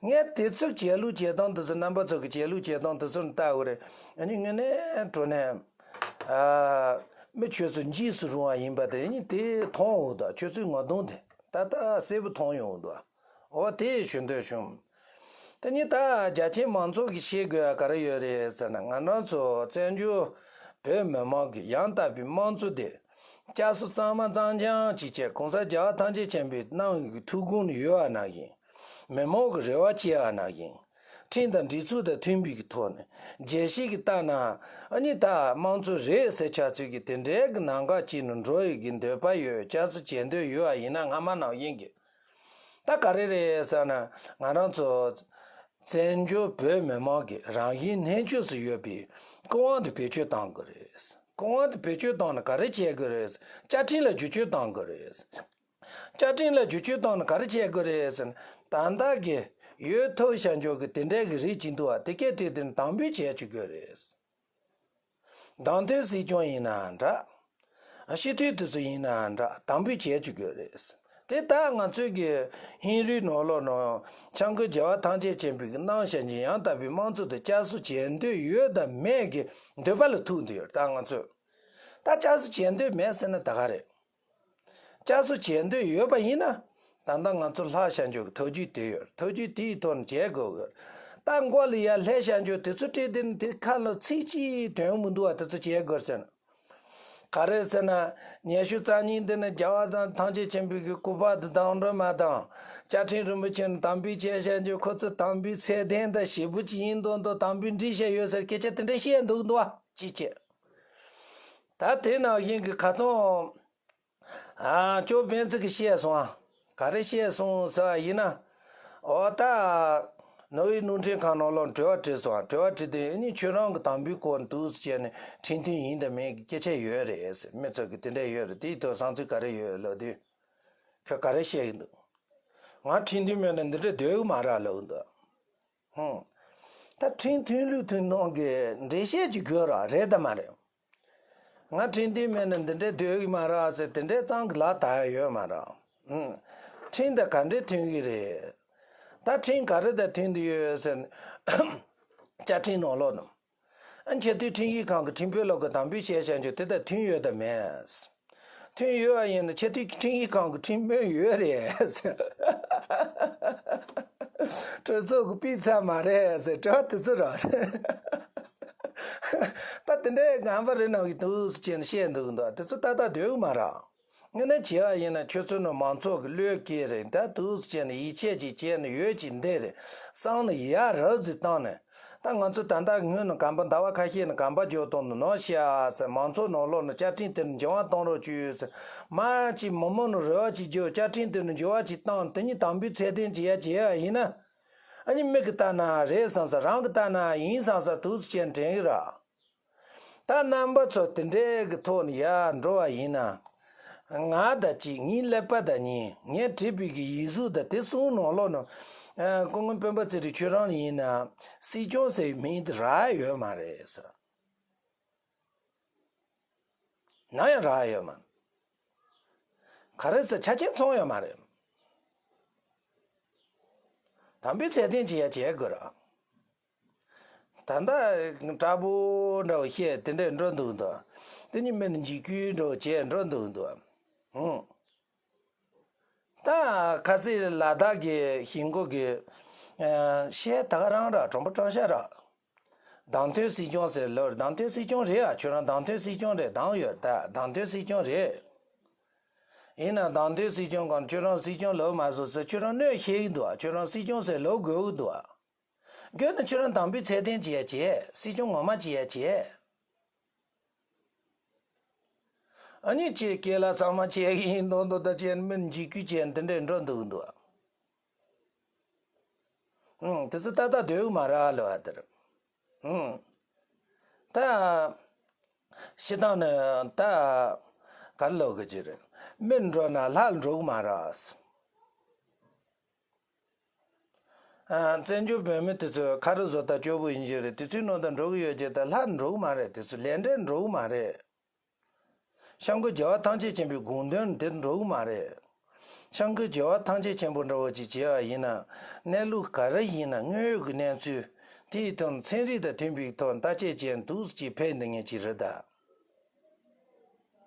ངས་དེ་ཚོ་བྱས་ལུགས་བྱས་སྟངས་དེ་ཚོ་རྣམ་པ་ཚོ་གི་བྱས་ལུགས་བྱས་སྟངས་དེ་ཚོ་ལ་ལྟ་དགོས་རེད། ཨ་ནི་དངོས་གནས་དྲང་གནས་ཨ་མི་ཁྱོད་ཚོ་འཇིགས་སུ་རུང་བ་ཡིན་པ་དེ་ཨ་ནི་དེ་མཐོང་འོང་། ད་ཁྱོད་ཚོའི་ངོ་གདོང་དེ་ད་ལྟ་གསལ་པོ་མཐོང་ཡོང་འདུག་འོ་དེ་ཞུ་འདོད་བྱུང་། དེ་ནི་ད་རྒྱ་ཆེའི་མང་ཚོགས་ཀྱིས་ཤེས་དགོས་ཡ་ག་རེ་ཡོད་རེད་ཟེར་ན། ང་རང་ཚོ་བཙན་བྱོལ་བོད་མི་མང་གི་ཡང་དག་པའི་དམངས་གཙོ་དེ་བསྐྱར་གསོ་གཙང་མ་གཙང་རྐྱང་ཅིག་བྱས། གོང་ས་རྒྱལ་བ་ཐམས་ཅད་མཁྱེན་པའི་གནང་བའི་ཐུགས་དགོངས་ཡོད་པ་ནང་བཞིན། མི་མང་གི་རེ་བ་བཅས་པ་ནང་བཞིན། ཁྲིམས་དང་སྒྲིག་འཛུགས་དང་མཐུན་པའི་གི་ཐོག་ནས་རྒྱལ་སྤྱི་གི་ལྟ་ན་ཨ་ནི་ད་དམངས་གཙོ་རེད་ཟེར་ཆགས་ཚུལ་གྱི་དེ་འདྲའི་གི་ནང་འགག་ཅིག་ནང་འགྲོ་ཡི་གི་འདོད་པ་ཡོད། བསྐྱར་གསོ་བྱེད་འདོད་ཡོད་པ་ཡིན་ན་སྔ་མ་ནང་བཞིན་གི། ད་ག་རེ་རེད་ཟེར་ན། ང་རང་ཚོ་བཙན་བྱོལ་བོད་མི་མང་གི་རང་བཞིན་ལྷན་སྐྱེས་སུ་ཡོད་པའི་སྐུ་དབང་དེ་བེད་སྤྱོད་གཏང་དགོས་རེད། སྐུ་དབང་དེ་བེད་སྤྱོད་བཏང་ན་ག་རེ་བྱེད་དགོས་རེད། བཅའ་ཁྲིམས་ལ་བསྒྱུར་བཅོས་གཏང་དགོས་རེད། བཅའ་ཁྲིམས་ལ་བསྒྱུར་བཅོས་བཏང་ན་ག་རེ་བྱེད་དགོས་རེད་ཟེར་ན། ད་ལྟ་གི་ཡོད་ཐོག་བྱ་འཇོག་གི་དེ་འདྲའི་གི་རིགས་ཅིག་འདུག་བ། དེ་གས་དེ་དེ་དམ་འབུལ་བྱེད་བཅུག་དགོས་རེད། བདམས་ཐོན་སྲིད་སྐྱོང་ཡིན་ནའང་འདྲ། སྤྱི་འཐུས་དེ་ཚོ་ཡིན་ནའང་འདྲ། དམ་འབུལ་བྱེད་བཅུག་དགོས་རེད། དེ་ལྟར་ང་ཚོའི་གི་ཧིན་རུའི་ནང་ལོགས་ནང་། སྐྱབས་མགོན་རྒྱལ་བ་ཐམས་ཅད་མཁྱེན་པའི་གི་གནང་བྱ་ཉིད་ཡང་དག་པའི་དམངས་གཙོ་དེ་བསྐྱར་གསོ་བྱེད་འདོད་ཡོད་དམ་མེད་ཀྱི་འདོད་པ་ལ་ཐུག་འདུག་ཡོད། ད་ང་ཚོས་ད་བསྐྱར་གསོ་བྱེད་འདོད་མེད་ཟེར་ན་ད་ག་རེད། བསྐྱར་གསོ་བྱེད་འདོད་ཡོད་པ་ཡིན་ན། ད་ལྟ་ང་ཚོ་ལྷག་བྱ་འཇོག་གི་ཐབས་ཇུས་དེ་ཡོད། ཐབས་ཇུས་དེའི་ཐོག་ནས་བྱེད་དགོས་གི། ད་མགོ་ལ་ཡར་ལྷག་བྱ་འཇོག་དེ་ཚོ་སྤྲད་དེ་ནི་དེ་ཁ་ལ་ཚིག་གཅིག་དོན་མི་འདུག་བ། དེ་ཚོ་བྱེད་དགོས་ཟེར་ན། ག་རེ་ཟེར་ན། ཉི་ཤུ་རྩ་གཉིས་འདི་ནི་རྒྱལ་བ་དང་ཐམས་ཅད་མཁྱེན་པའི་གི་སྐུ་པར་དུ་དང་སྒྲོལ་མ་དང་། བཅའ་ཁྲིམས་རིན་པོ་ཆེ་ནི་དམ་འབུལ་བྱས་བྱ་འཇོག་ཁོ་ཚོ་དམ་འབུལ་ཚད་ལྡན་དང་ཞེ་པོ་ཅིག་ཡིན་མདོག་མདོག་དམ་འབུལ་འགྲིག་བྱས་ཡོད་ཟེར་སྐད་ཆ་དེ་འདྲ་བཤད་འདུག་འདུག་བ། ཅི་བྱེད། ད་དེ་ནང་བཞིན་གྱི་ཁ་ཚོན། ཨ། ཅོ་བན་ཚིག་གི་བཤད་སོང་ཨ། ག་རེ་བཤད་སོང་ཟེར་བ་ཡིན་ན། འོ་ད། ནོར་ཝེ་རླུང་འཕྲིན་ཁང་ནང་ལོགས་དྲི་བ་དྲིས་སོང་ཨ། དྲི་བ་དྲིས་དུས་ཨ་ནི་ཁྱོད་རང་གི་དམ་འབུལ་སྐོར་འདུག་ཟེར་ནས་ཁྲིམས་མཐུན་ཡིན་དང་མིན་གྱི་སྐད་ཆ་ཡོད་རེད་ཟེར། མི་ཚོ་གི་དེ་འདྲ་ཡོད་རེད། དེའི་ཐོག་བསམ་ཚུལ་ག་རེ་ཡོད་ལབ་དུས། ཁྱོད་ག་རེ་བཤད་ཀྱི་འདུག་ང་ཁྲིམས་མཐུན་མེད་ན་འདི་འདྲ་སྡོད་གི་མ་རེད་ལབ་འདུག་ཧུམ། ད་ཁྲིམས་མཐུན་ལུགས་མཐུན་སྟངས་ཀྱི་འགྲེལ་བཤད་ཅིག་དགོས་ར་རེད་དམ་མ་རེད། ང་ཁྲིམས་མཐུན་མེད་ན་འདི་འདྲའི་སྡོད་ཀྱི་མ་རེད་ཟེར་དེ་འདྲའི་གཙང་གི་ལག་བསྟར་ཡ་ཡོད་མ་རེད། ཧུམ། ཁྲིམས་དང་ག་འདྲའི་མཐུན་གྱི་རེད། ད་ཁྲིམས་ག་རེ་དང་མཐུན་དུ་ཡོད་ཟེར་ན། བཅའ་ཁྲིམས་ནང་ལོགས་ནང་། ཨ། ཆེས་མཐོའི་ཁྲིམས་ཞིབ་ཁང་གི་ཁྲིམས་དཔོན་ལགས་ཀྱིས་དམ་འབུལ་བྱས་བྱ་འཇོག་དེ་དང་མཐུན་ཡོད་དམ་མེད། མཐུན་ཡོད་པ་ཡིན་ན་ཆེས་མཐོའི་ཁྲིམས་ཞིབ་ཁང་གི་ཁྲིམས་དཔོན་ཡོད་རེད། གྲོས་ཚོགས་ཀྱི་པི་ཚ་མ་རེད་ཟེར་དྲི་བ་དེ་ཚོ་ར། ད་དེ་འདྲའི་ངན་པ་རེ་གནང་གི་འདུག་ཟེར་བྱས་ནས་བཤད་འདུག་འདུག་དེ་ཚོ་ཏག་ཏག་སྡོད་ཀྱི་མ་རེད། དངོས་གནས་བྱས་པ་ཡིན་ན་ཁྱོད་ཚོ་ནི་མང་ཚོགས་ཀྱི་བློས་སྐྱེལ་རེད། ད་འདུག་སེ་བྱས་ནས་ཡིད་ཆེས་ཅིག་བྱས་ནས་ཡོད་ཅིག་འདི་རེད་བསམ་ནས་ཡར་རབ་ཙམ་བཏང་ནས། ད་ང་ཚོ་ད་ལྟ་སྔོན་ནས་གོམ་པ་ཟླ་བ་ཁ་ཤས་ནས་གོམ་པ་རྒྱག་སྟངས་འདི་ནོར་ཤག་ཟེར། མང་ཚོགས་ནང་ལོགས་ནས་བཅའ་ཁྲིམས་དེ་ནི་འགྱུར་བ་གཏོང་རོགས་བྱོས་ཟེར། མ་གཅིག་མི་མང་ནས་རེ་བ་ཅིག་བརྒྱབ། བཅའ་ཁྲིམས་དེ་ནི་འགྱུར་བ་ཅིག་བཏང་། དེ་ཉིད་དམ་འབུལ་ཚད་ལྡན་ཅིག་ཡར་བྱས་པ་ཡིན་ན། ཨ་ནི་མི་གིས་ལྟ་ན་རེད་བསམ་ས། རང་གིས་ལྟ་ན་ཡིན་བསམ་ས་འདུག་སེ་བྱས་ནས་དྲན་གྱི་རེད། ད་རྣམ་པ་ཚོ་དེ་འདྲའི་གི་ཐོག་ནས་ཡར་འགྲོ་བ་ཡིན་ན། ང་དང་གཅིག་ངའི་ཀླད་པ་དང་གཉིས། ངས་བྲིས་པའི་གི་ཡིག་གཟུགས་དང་དེ་གསུམ་ནང་ལོགས་ནས། ཨ། སྐུ་ངོ་སྤེན་པ་ཚེ་རིང་ཁྱོད་རང་ཡིན་ན་སྲིད་སྐྱོང་ཟེར་བའི་མིང་དེ་རག་ཡོད་མ་རེད་ཟེར། ནམ་ཡང་རག་ཡོད་མ་རེད། ག་རེ་ཟེར་ཆ་རྐྱེན་ཚང་ཡོད་མ་རེད། དམ་འབུལ་ཚད་ལྡན་ཅིག་ཡར་བྱེད་དགོས་རེད། ད་ལྟ་དྲག་པོ་འདྲ་བོ་བཤད་དེ་འདྲས་འགྲོ་འདུག་འདུག་དེ་ཉིད་མིན་ན་འཇིགས་སྐུལ་འདྲ་བོ་བྱས་འགྲོ་འདུག་འདུག་ཧུང་། ད་ཁ་སང་ལ་དྭགས་ཀྱི་གཞིས་འགོ་གི། ཨ། བཤད་ད་ག་རང་ར་གྲོང་པ་ཀྲང་ཤ་ར། བདམས་ཐོན་སྲིད་སྐྱོང་ཟེར་ལབ། བདམས་ཐོན་སྲིད་སྐྱོང་རེད་ཨ། ཁྱོད་རང་བདམས་ཐོན་སྲིད་སྐྱོང་རེད། བདམས་ཡོད་ད། བདམས་ཐོན་སྲིད་སྐྱོང་རེད། ཡིན་ན་བདམས་ཐོན་སྲིད་སྐྱོང་གང་ཁྱོད་རང་སྲིད་སྐྱོང་ལབ་མ་སོང་ཟེར། ཁྱོད་རང་གནོད་ཤེས་ཀྱི་འདུག་ཨ། ཁྱོད་རང་སྲིད་སྐྱོང་ཟེར་ལབ་དགོས་ཀྱི་འདུག་ཨ། དགོས་ན་ཁྱོད་རང་དམ་པའི་ཚད་ལྡན་བྱེད་ཡ་བྱེད། སྲིད་སྐྱོང་ངོ་མ་བྱེད་ཡ་བྱེད། ཨ་ནི་ཁྱེད་སྐད་ལ་ཚང་མ་བྱེད་ཀྱི་ཡིན་མདོག་མདོག་ད་བྱས་ནས་མི་འཇིགས་སྐུལ་བྱས་ནས་དེ་འདྲས་འགྲོ་འདུག་འདུག་ཨ། ཨང་། དེ་ཚོ་ཏག་ཏག་སྡོད་ཀྱི་མ་རེད་ལབ་པ་དེ་རེད། ཨང་། ད་སྤྱིར་བཏང་ནས་ད་ག་རེ་ལབ་དགོས་ཀྱི་རེད། མི་འགྲོ་ན་ལྷ་འགྲོ་གི་མ་རེད། ཨ། བཙན་བྱོལ་བོད་མི་དེ་ཚོ་ཁ་རུ་བཟོ་ལྟ་སྐྱོ་པོ་ཡིན་གྱི་རེད། དེ་ཚོའི་ནང་དུ་འགྲོ་གི་ཡོད་ཀྱི། ད་ལྷ་འགྲོ་གི་མ་རེད། དེ་ཚོ་ལས་འབྲས་འགྲོ་གི་མ་རེད། སྐྱབས་མགོན་རྒྱལ་བ་ཐམས་ཅད་མཁྱེན་པའི་དགོངས་དོན་དེ་འགྲོ་གི་མ་རེད། སྐྱབས་མགོན་རྒྱལ་བ་ཐམས་ཅད་མཁྱེན་པ་འདྲ་བོ་ཅིག་བྱས་པ་ཡིན་ན། གནས་ལུགས་ག་རེ་ཡིན་ན་དངོས་ཡོད་ཀྱི་གནས་ཚུལ་དེའི་ཐོག་ཚན་རིག་དང་མཐུན་པའི་ཐོག་བརྟག་དཔྱད་བྱས་འདུག་ཅིག་ཕེབས་འདི་ངེས་ཅིག་རེད་ད།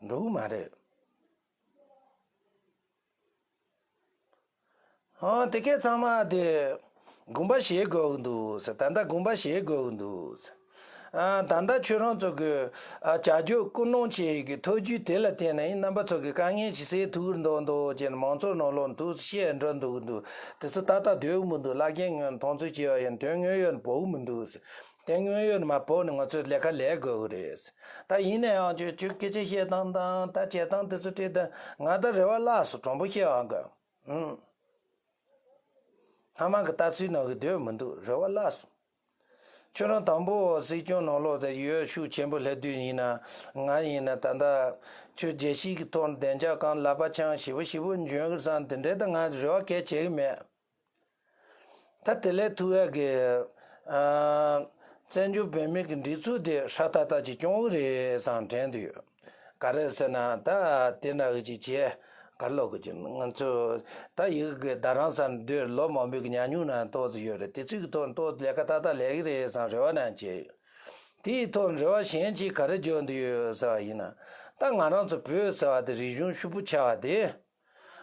འགྲོ་གི་མ་རེད། ཨང་། དེ་གས་ཚང་མ་དེ་དགོངས་པ་བཞེས་དགོས་ཀྱི་འདུག་ཟེར། ད་ལྟ་དགོངས་པ་བཞེས་དགོས་ཀྱི་འདུག་ཟེར། ཨ། ད་ལྟ་ཁྱོད་རང་ཚོ་གི། ཨ། བྱ་སྤྱོད་ཀུན་སློང་བྱེད་ཡས་ཀྱི་ཐབས་ཇུས་དེ་ལ་བརྟེན་ནས་ཡིན། རྣམ་པ་ཚོ་གི་དཀའ་ངལ་ཞིག་སེལ་ཐུབ་ཀྱི་འདུག་འདུག་ཅེས་མང་ཚོགས་ནང་ལོགས་འདུག་བཤད་འགྲོ་འདུག་གི་འདུག་དེ་ཚོ་ཏག་ཏག་སྡོད་ཀྱི་མི་འདུག་བླ་རྒན་ངོས་མཐོང་ཚུལ་བྱས་པ་ཡིན། དོན་དངོས་ཡོད་ནས་བབས་ཀྱི་མི་འདུག་ཟེར། དོན་དངོས་ཡོད་ནས་མ་བབས་ནས་ང་ཚོས་ལས་ཀ་ལས་དགོས་ཀྱི་རེད་ཟེར། ད་ཡིན་ན་ཡང་ཁྱོད་ཁྱོད་སྐད་ཆ་བཤད་སྟངས་དང་ད་བྱེད་སྟངས་དེ་ཚོ་བལྟས་ད་ང་ད་རེ་བ་བརླག་སོང་། དྲང་པོ་བཤད་ཨང་ག་ཨུམ། སྔ་མ་གི་ལྟ་ཚུལ་ནང་གི་སྡོད་མི་འདུག་རེ་བ་བརླག་སོང་། ཁྱོད་རང་དང་པོ་སྲིད་སྐྱོང་ནང་ལོགས་དེ་ཡོད་ཤུགས་ཆེན་པོ་སླེབས་དུས་ཡིན་ན། ང་ཡིན་ན་ད་ལྟ་ཁྱོད་རྒྱལ་སྤྱི་གི་ཐོག་བདེ་འཇགས་ཁང་ལག་པ་འཆང་ཞེ་པོ་ཞེ་པོ་འཇོན་གི་བསམ། དེ་འདྲའི་ད་ང་རེ་བ་གལ་བྱེད་གི་མེད། ད་དེ་ལས་ཐུག་ཡག་གི། ཨ། བཙན་བྱོལ་བོད་མི་གི་སྒྲིག་འཛུགས་དེ་ཧྲ་ཏག་ཏག་ཅིག་སྐྱོང་གི་རེད་བསམ་དྲན་དུ་ཡོད། ག་རེ་ཟེར་ན་ད་དེ་འདྲ་གི་ཅིག་བྱས། ག་རེ་ལབ་དགོས་ཀྱི། ང་ཚོ་ད་ཡི་གེ་རྡ་རམ་ས་ལ་སྡོད་ལོ་མང་པོའི་གི་ཉམས་མྱོང་ནང་ཏོག་ཙམ་ཡོད་རེད། དེ་ཚོའི་གི་ཐོག་ཏོག་ཙམ་ལས་ཀ་ཏག་ཏག་ལས་ཀྱི་རེད་བསམ་རེ་བ་ནང་བྱས་ཡོད། དེའི་ཐོག་རེ་བ་གཞན་གཅིག་ག་རེ་བརྗོད་འདོད་ཡོད་ཟེར་བ་ཡིན་ན། ད་ང་རང་ཚོ་བོད་ཟེར་བ་དེ་རིག་གཞུང་ཕྱུག་པོ་ཆགས་པ་དེ།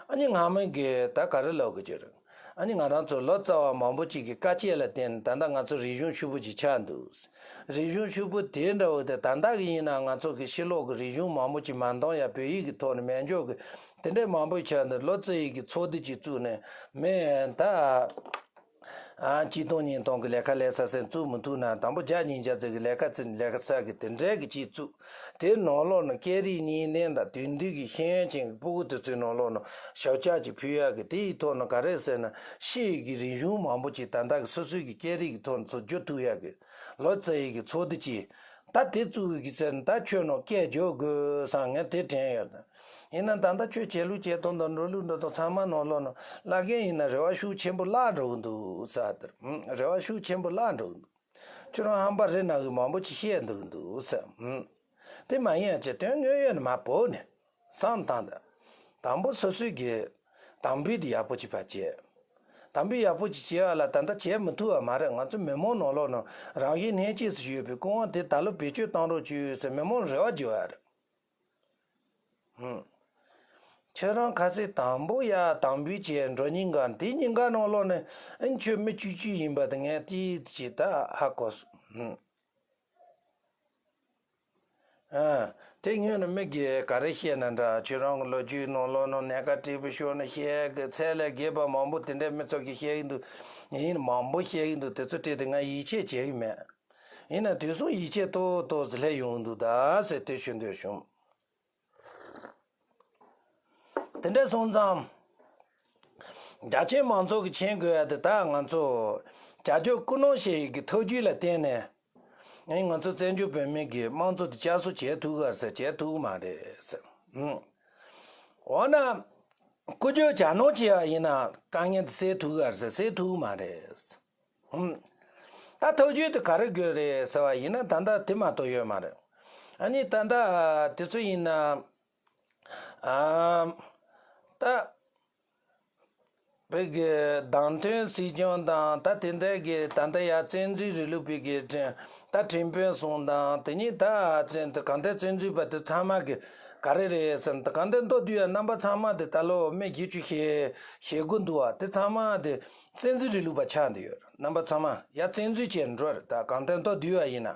ཨ་ནི་སྔ་མོ་གི་ད་ག་རེ་ལབ་དགོས་ཀྱི་རེད། ཨ་ནི་ང་རང་ཚོ་ལོ་ཙཱ་བ་མང་པོ་ཅིག་གི་བཀའ་དཔྱད་ལ་བརྟེན་ནས་ད་ལྟ་ང་ཚོ་རིག་གཞུང་ཕྱུག་པོ་ཅིག་ཆགས་འདུག་རིག་གཞུང་ཕྱུག་པོ་དེ་འདྲ་བོ་དེ་ད་ལྟ་གི་ཡིན་ན་ང་ཚོ་གི་ཕྱི་ལོགས་གི་རིག་གཞུང་མང་པོ་ཅིག་མ་འདང་ཡ། བོད་ཡིག་གི་ཐོག་ནས་མེད་འཇོག་གི་དེ་འདྲའི་མང་པོ་ཆགས་འདུག་ལོ་ཙཱ་བའི་གི་ཚོགས་སྡེ་ཅིག་བཙུགས་ནས་མི་ད། ཨ། གཅིག་སྟོང་ཉིས་སྟོང་གི་ལས་ཀ་ལས་ས་ཟེར་བཙུགས་མི་ཐུབ་ན། དང་པོ་བརྒྱ་ཉིས་བརྒྱ་ཙམ་གྱི་ལས་ཀ་ཙམ་ལས་ཀ་ས་གི་དེ་འདྲའི་གི་ཅིག་བཙུགས། དེའི་ནང་ལོགས་ནས་སྐད་རིགས་གཉིས་ལྡན་དང་དེང་དུས་ཀྱི་ཤེས་ཡོན་ཅན་གྱི་སྤུ་གུ་དེ་ཚོའི་ནང་ལོགས་ནས་ཞབས་ཕྱག་ཅིག་ཕུལ་ཡག་གི། དེ་ཡི་ཐོག་ནས་ག་རེ་ཟེར་ན། ཕྱི་ཡི་གི་རིག་གཞུང་མང་པོ་ཅིག་ད་ལྟ་གི་སོ་སོའི་གི་སྐད་རིགས་ཀྱི་ཐོག་ནས་ཚུར་བསྒྱུར་ཐུབ་ཡག་གི་ལོ་ཙཱ་བའི་གི་ཚོགས་སྡེ་ཅིག་ད་དེ་བཙུགས་གི་ཟེར་ན་ད་ཁྱོད་ནང་སྐད་རྒྱག་དགོས་བསམ་ངས་དེ་དྲན་ཡོད། ཡིན་ན་ད་ལྟ་ཁྱོད་བྱེད་ལུགས་བྱེད་སྟངས་དང་འགྲོ་ལུགས་འགྲོ་སྟངས་ཚང་མ་ནང་ལོགས་ནས་བླ་རྒན་ཡིན་ན་རེ་བ་ཤུགས་ཆེན་པོ་བརླག་འགྲོ་གི་འདུག་ཟེར་དེར། ཨུམ། རེ་བ་ཤུགས་ཆེན་པོ་བརླག་འགྲོ་གི་འདུག་ཁྱོད་རང་ཧམ་པ་རེད་ན་གི་མང་པོ་ཅིག་བཤད་འདུག་གི་འདུག་ཟེར། ཨུམ། དེ་མ་ཡིན་ཡང་ཅི་དོན་དངོས་ཡོད་ནས་མ་བོ་ནས་བསམ་བཏང་དང་། དང་པོ་སོ་སོའི་གི་དམ་འབུལ་དེ་ཡག་པོ་ཅིག་ཕར་བྱས། དམ་འབུལ་ཡག་པོ་ཅིག་བྱས་པ་ལ་ད་ལྟ་བྱས་མི་ཐུབ་པ་མ་རེད། ང་ཚོ་མི་མང་ནང་ལོགས་ནས་རང་བཞིན་གནས་སྐྱེས་སུ་ཡོད་པའི་སྐུ་དབང་དེ་ད་ལོ་བེད་སྤྱོད་བཏང་རོགས་བྱོས་ཟེར་མི་མང་རེ་བ་བརྗོད་ཡ་རེད། ཧུམ། ཁྱོད་རང་ཁ་སང་དང་པོ་ཡ་དམ་འབུལ་བྱས་འགྲོ་ཉིན་གང་དེ་ཉིན་གང་ནང་ལོགས་ནས་ཨ་ནི་ཁྱོད་མི་བཅུ་གཅིག་ཡིན་པ་དེ་ངས་དེ་ཅིག་ད་ཧ་གོ་སོང་། ཧུམ། ཨ། དེ་སྔོན་ནས་མི་གིས་ག་རེ་བཤད་ན་འདྲ། ཁྱོད་རང་གི་ལོ་རྒྱུས་ནང་ལོགས་ནང་གནད་འགག་དྲིལ་བུ་ཤོར་ནས་བཤད་གི་ཚད་ལས་བརྒལ་བ་མང་པོ་དེ་འདྲའི་མི་ཚོ་གིས་བཤད་ཀྱི་འདུག་ཡིན་མང་པོ་བཤད་ཀྱི་འདུག་དེ་ཚོ་དྲིས་ཏེ་ང་ཡིད་ཆེས་བྱེད་ཀྱི་མེད། ཡིན་ན་དུས་སང་ཡིད་ཆེས་ཏོག་ཏོག་ཙམ་སླེབས་ཡོང་གི་འདུག་ད་ཟེར་དེ་ཞུ་འདོད་བྱུང་། དེ་འདྲ་སོང་ཙང་། རྒྱ་ཆེའི་མང་ཚོགས་ཀྱིས་མཁྱེན་དགོས་ཡ་དེ་ད་ང་ཚོ་བྱ་སྤྱོད་ཀུན་སློང་བྱེད་ཡག་གི་ཐབས་ཇུས་ལ་བརྟེན་ནས། ཨེ། ང་ཚོ་བཙན་བྱོལ་བོད་མི་གི་དམངས་གཙོ་དེ་བསྐྱར་གསོ་བྱེད་ཐུབ་ག་ཟེར། བྱེད་ཐུབ་ཀྱི་མ་རེད་ཟེར། ཧུམ། འོ་ན། སྐུ་ཞབས་བྱ་ནོར་བྱས་པ་ཡིན་ན་དཀའ་ངལ་དེ་སེལ་ཐུབ་ག་ཟེར། སེལ་ཐུབ་ཀྱི་མ་རེད་ཟེར། ཧུམ། ད་ཐབས་ཇུས་དེ་ག་རེ་དགོས་རེད་ཟེར་བ་ཡིན་ན་ད་ལྟ་དེ་མ་གཏོགས་ཡོད་མ་རེད། ཨ་ནི་ད་ལྟ་དེ་ཚོ་ཡིན་ན། ཨ། ད། བོད་ཀྱི་བདམས་ཐོན་སྲིད་སྐྱོང་དང་ད་དེ་འདྲ་གི་ད་ལྟ་ཡ་བཙན་འཛུལ་རིང་ལུགས་པའི་གི་ད་ཁྲིམས་དཔོན་གསུམ་དང་། དེ་ནས་ད་བཙན་གང་ལྟར་བཙན་འཛུལ་པ་དེ་ཚང་མ་གི་ག་རེ་རེད་ཟེར་ན། ད་གང་ལྟར་མདོར་བསྡུས་ཡ་རྣམ་པ་ཚང་མ་དེ་ད་ལོ་མི་བཞི་བཅུ་ཞེ་ཞེ་དགུ་འདུག་བ། དེ་ཚང་མ་དེ་བཙན་འཛུལ་རིང་ལུགས་པ་ཆགས་བསྡད་ཡོད་རེད། རྣམ་པ་ཚང་མ་ཡ་བཙན་འཛུལ་བྱས་འགྲོ་རེད། ད་གང་ལྟར་མདོར་བསྡུས་པ་ཡིན་ན།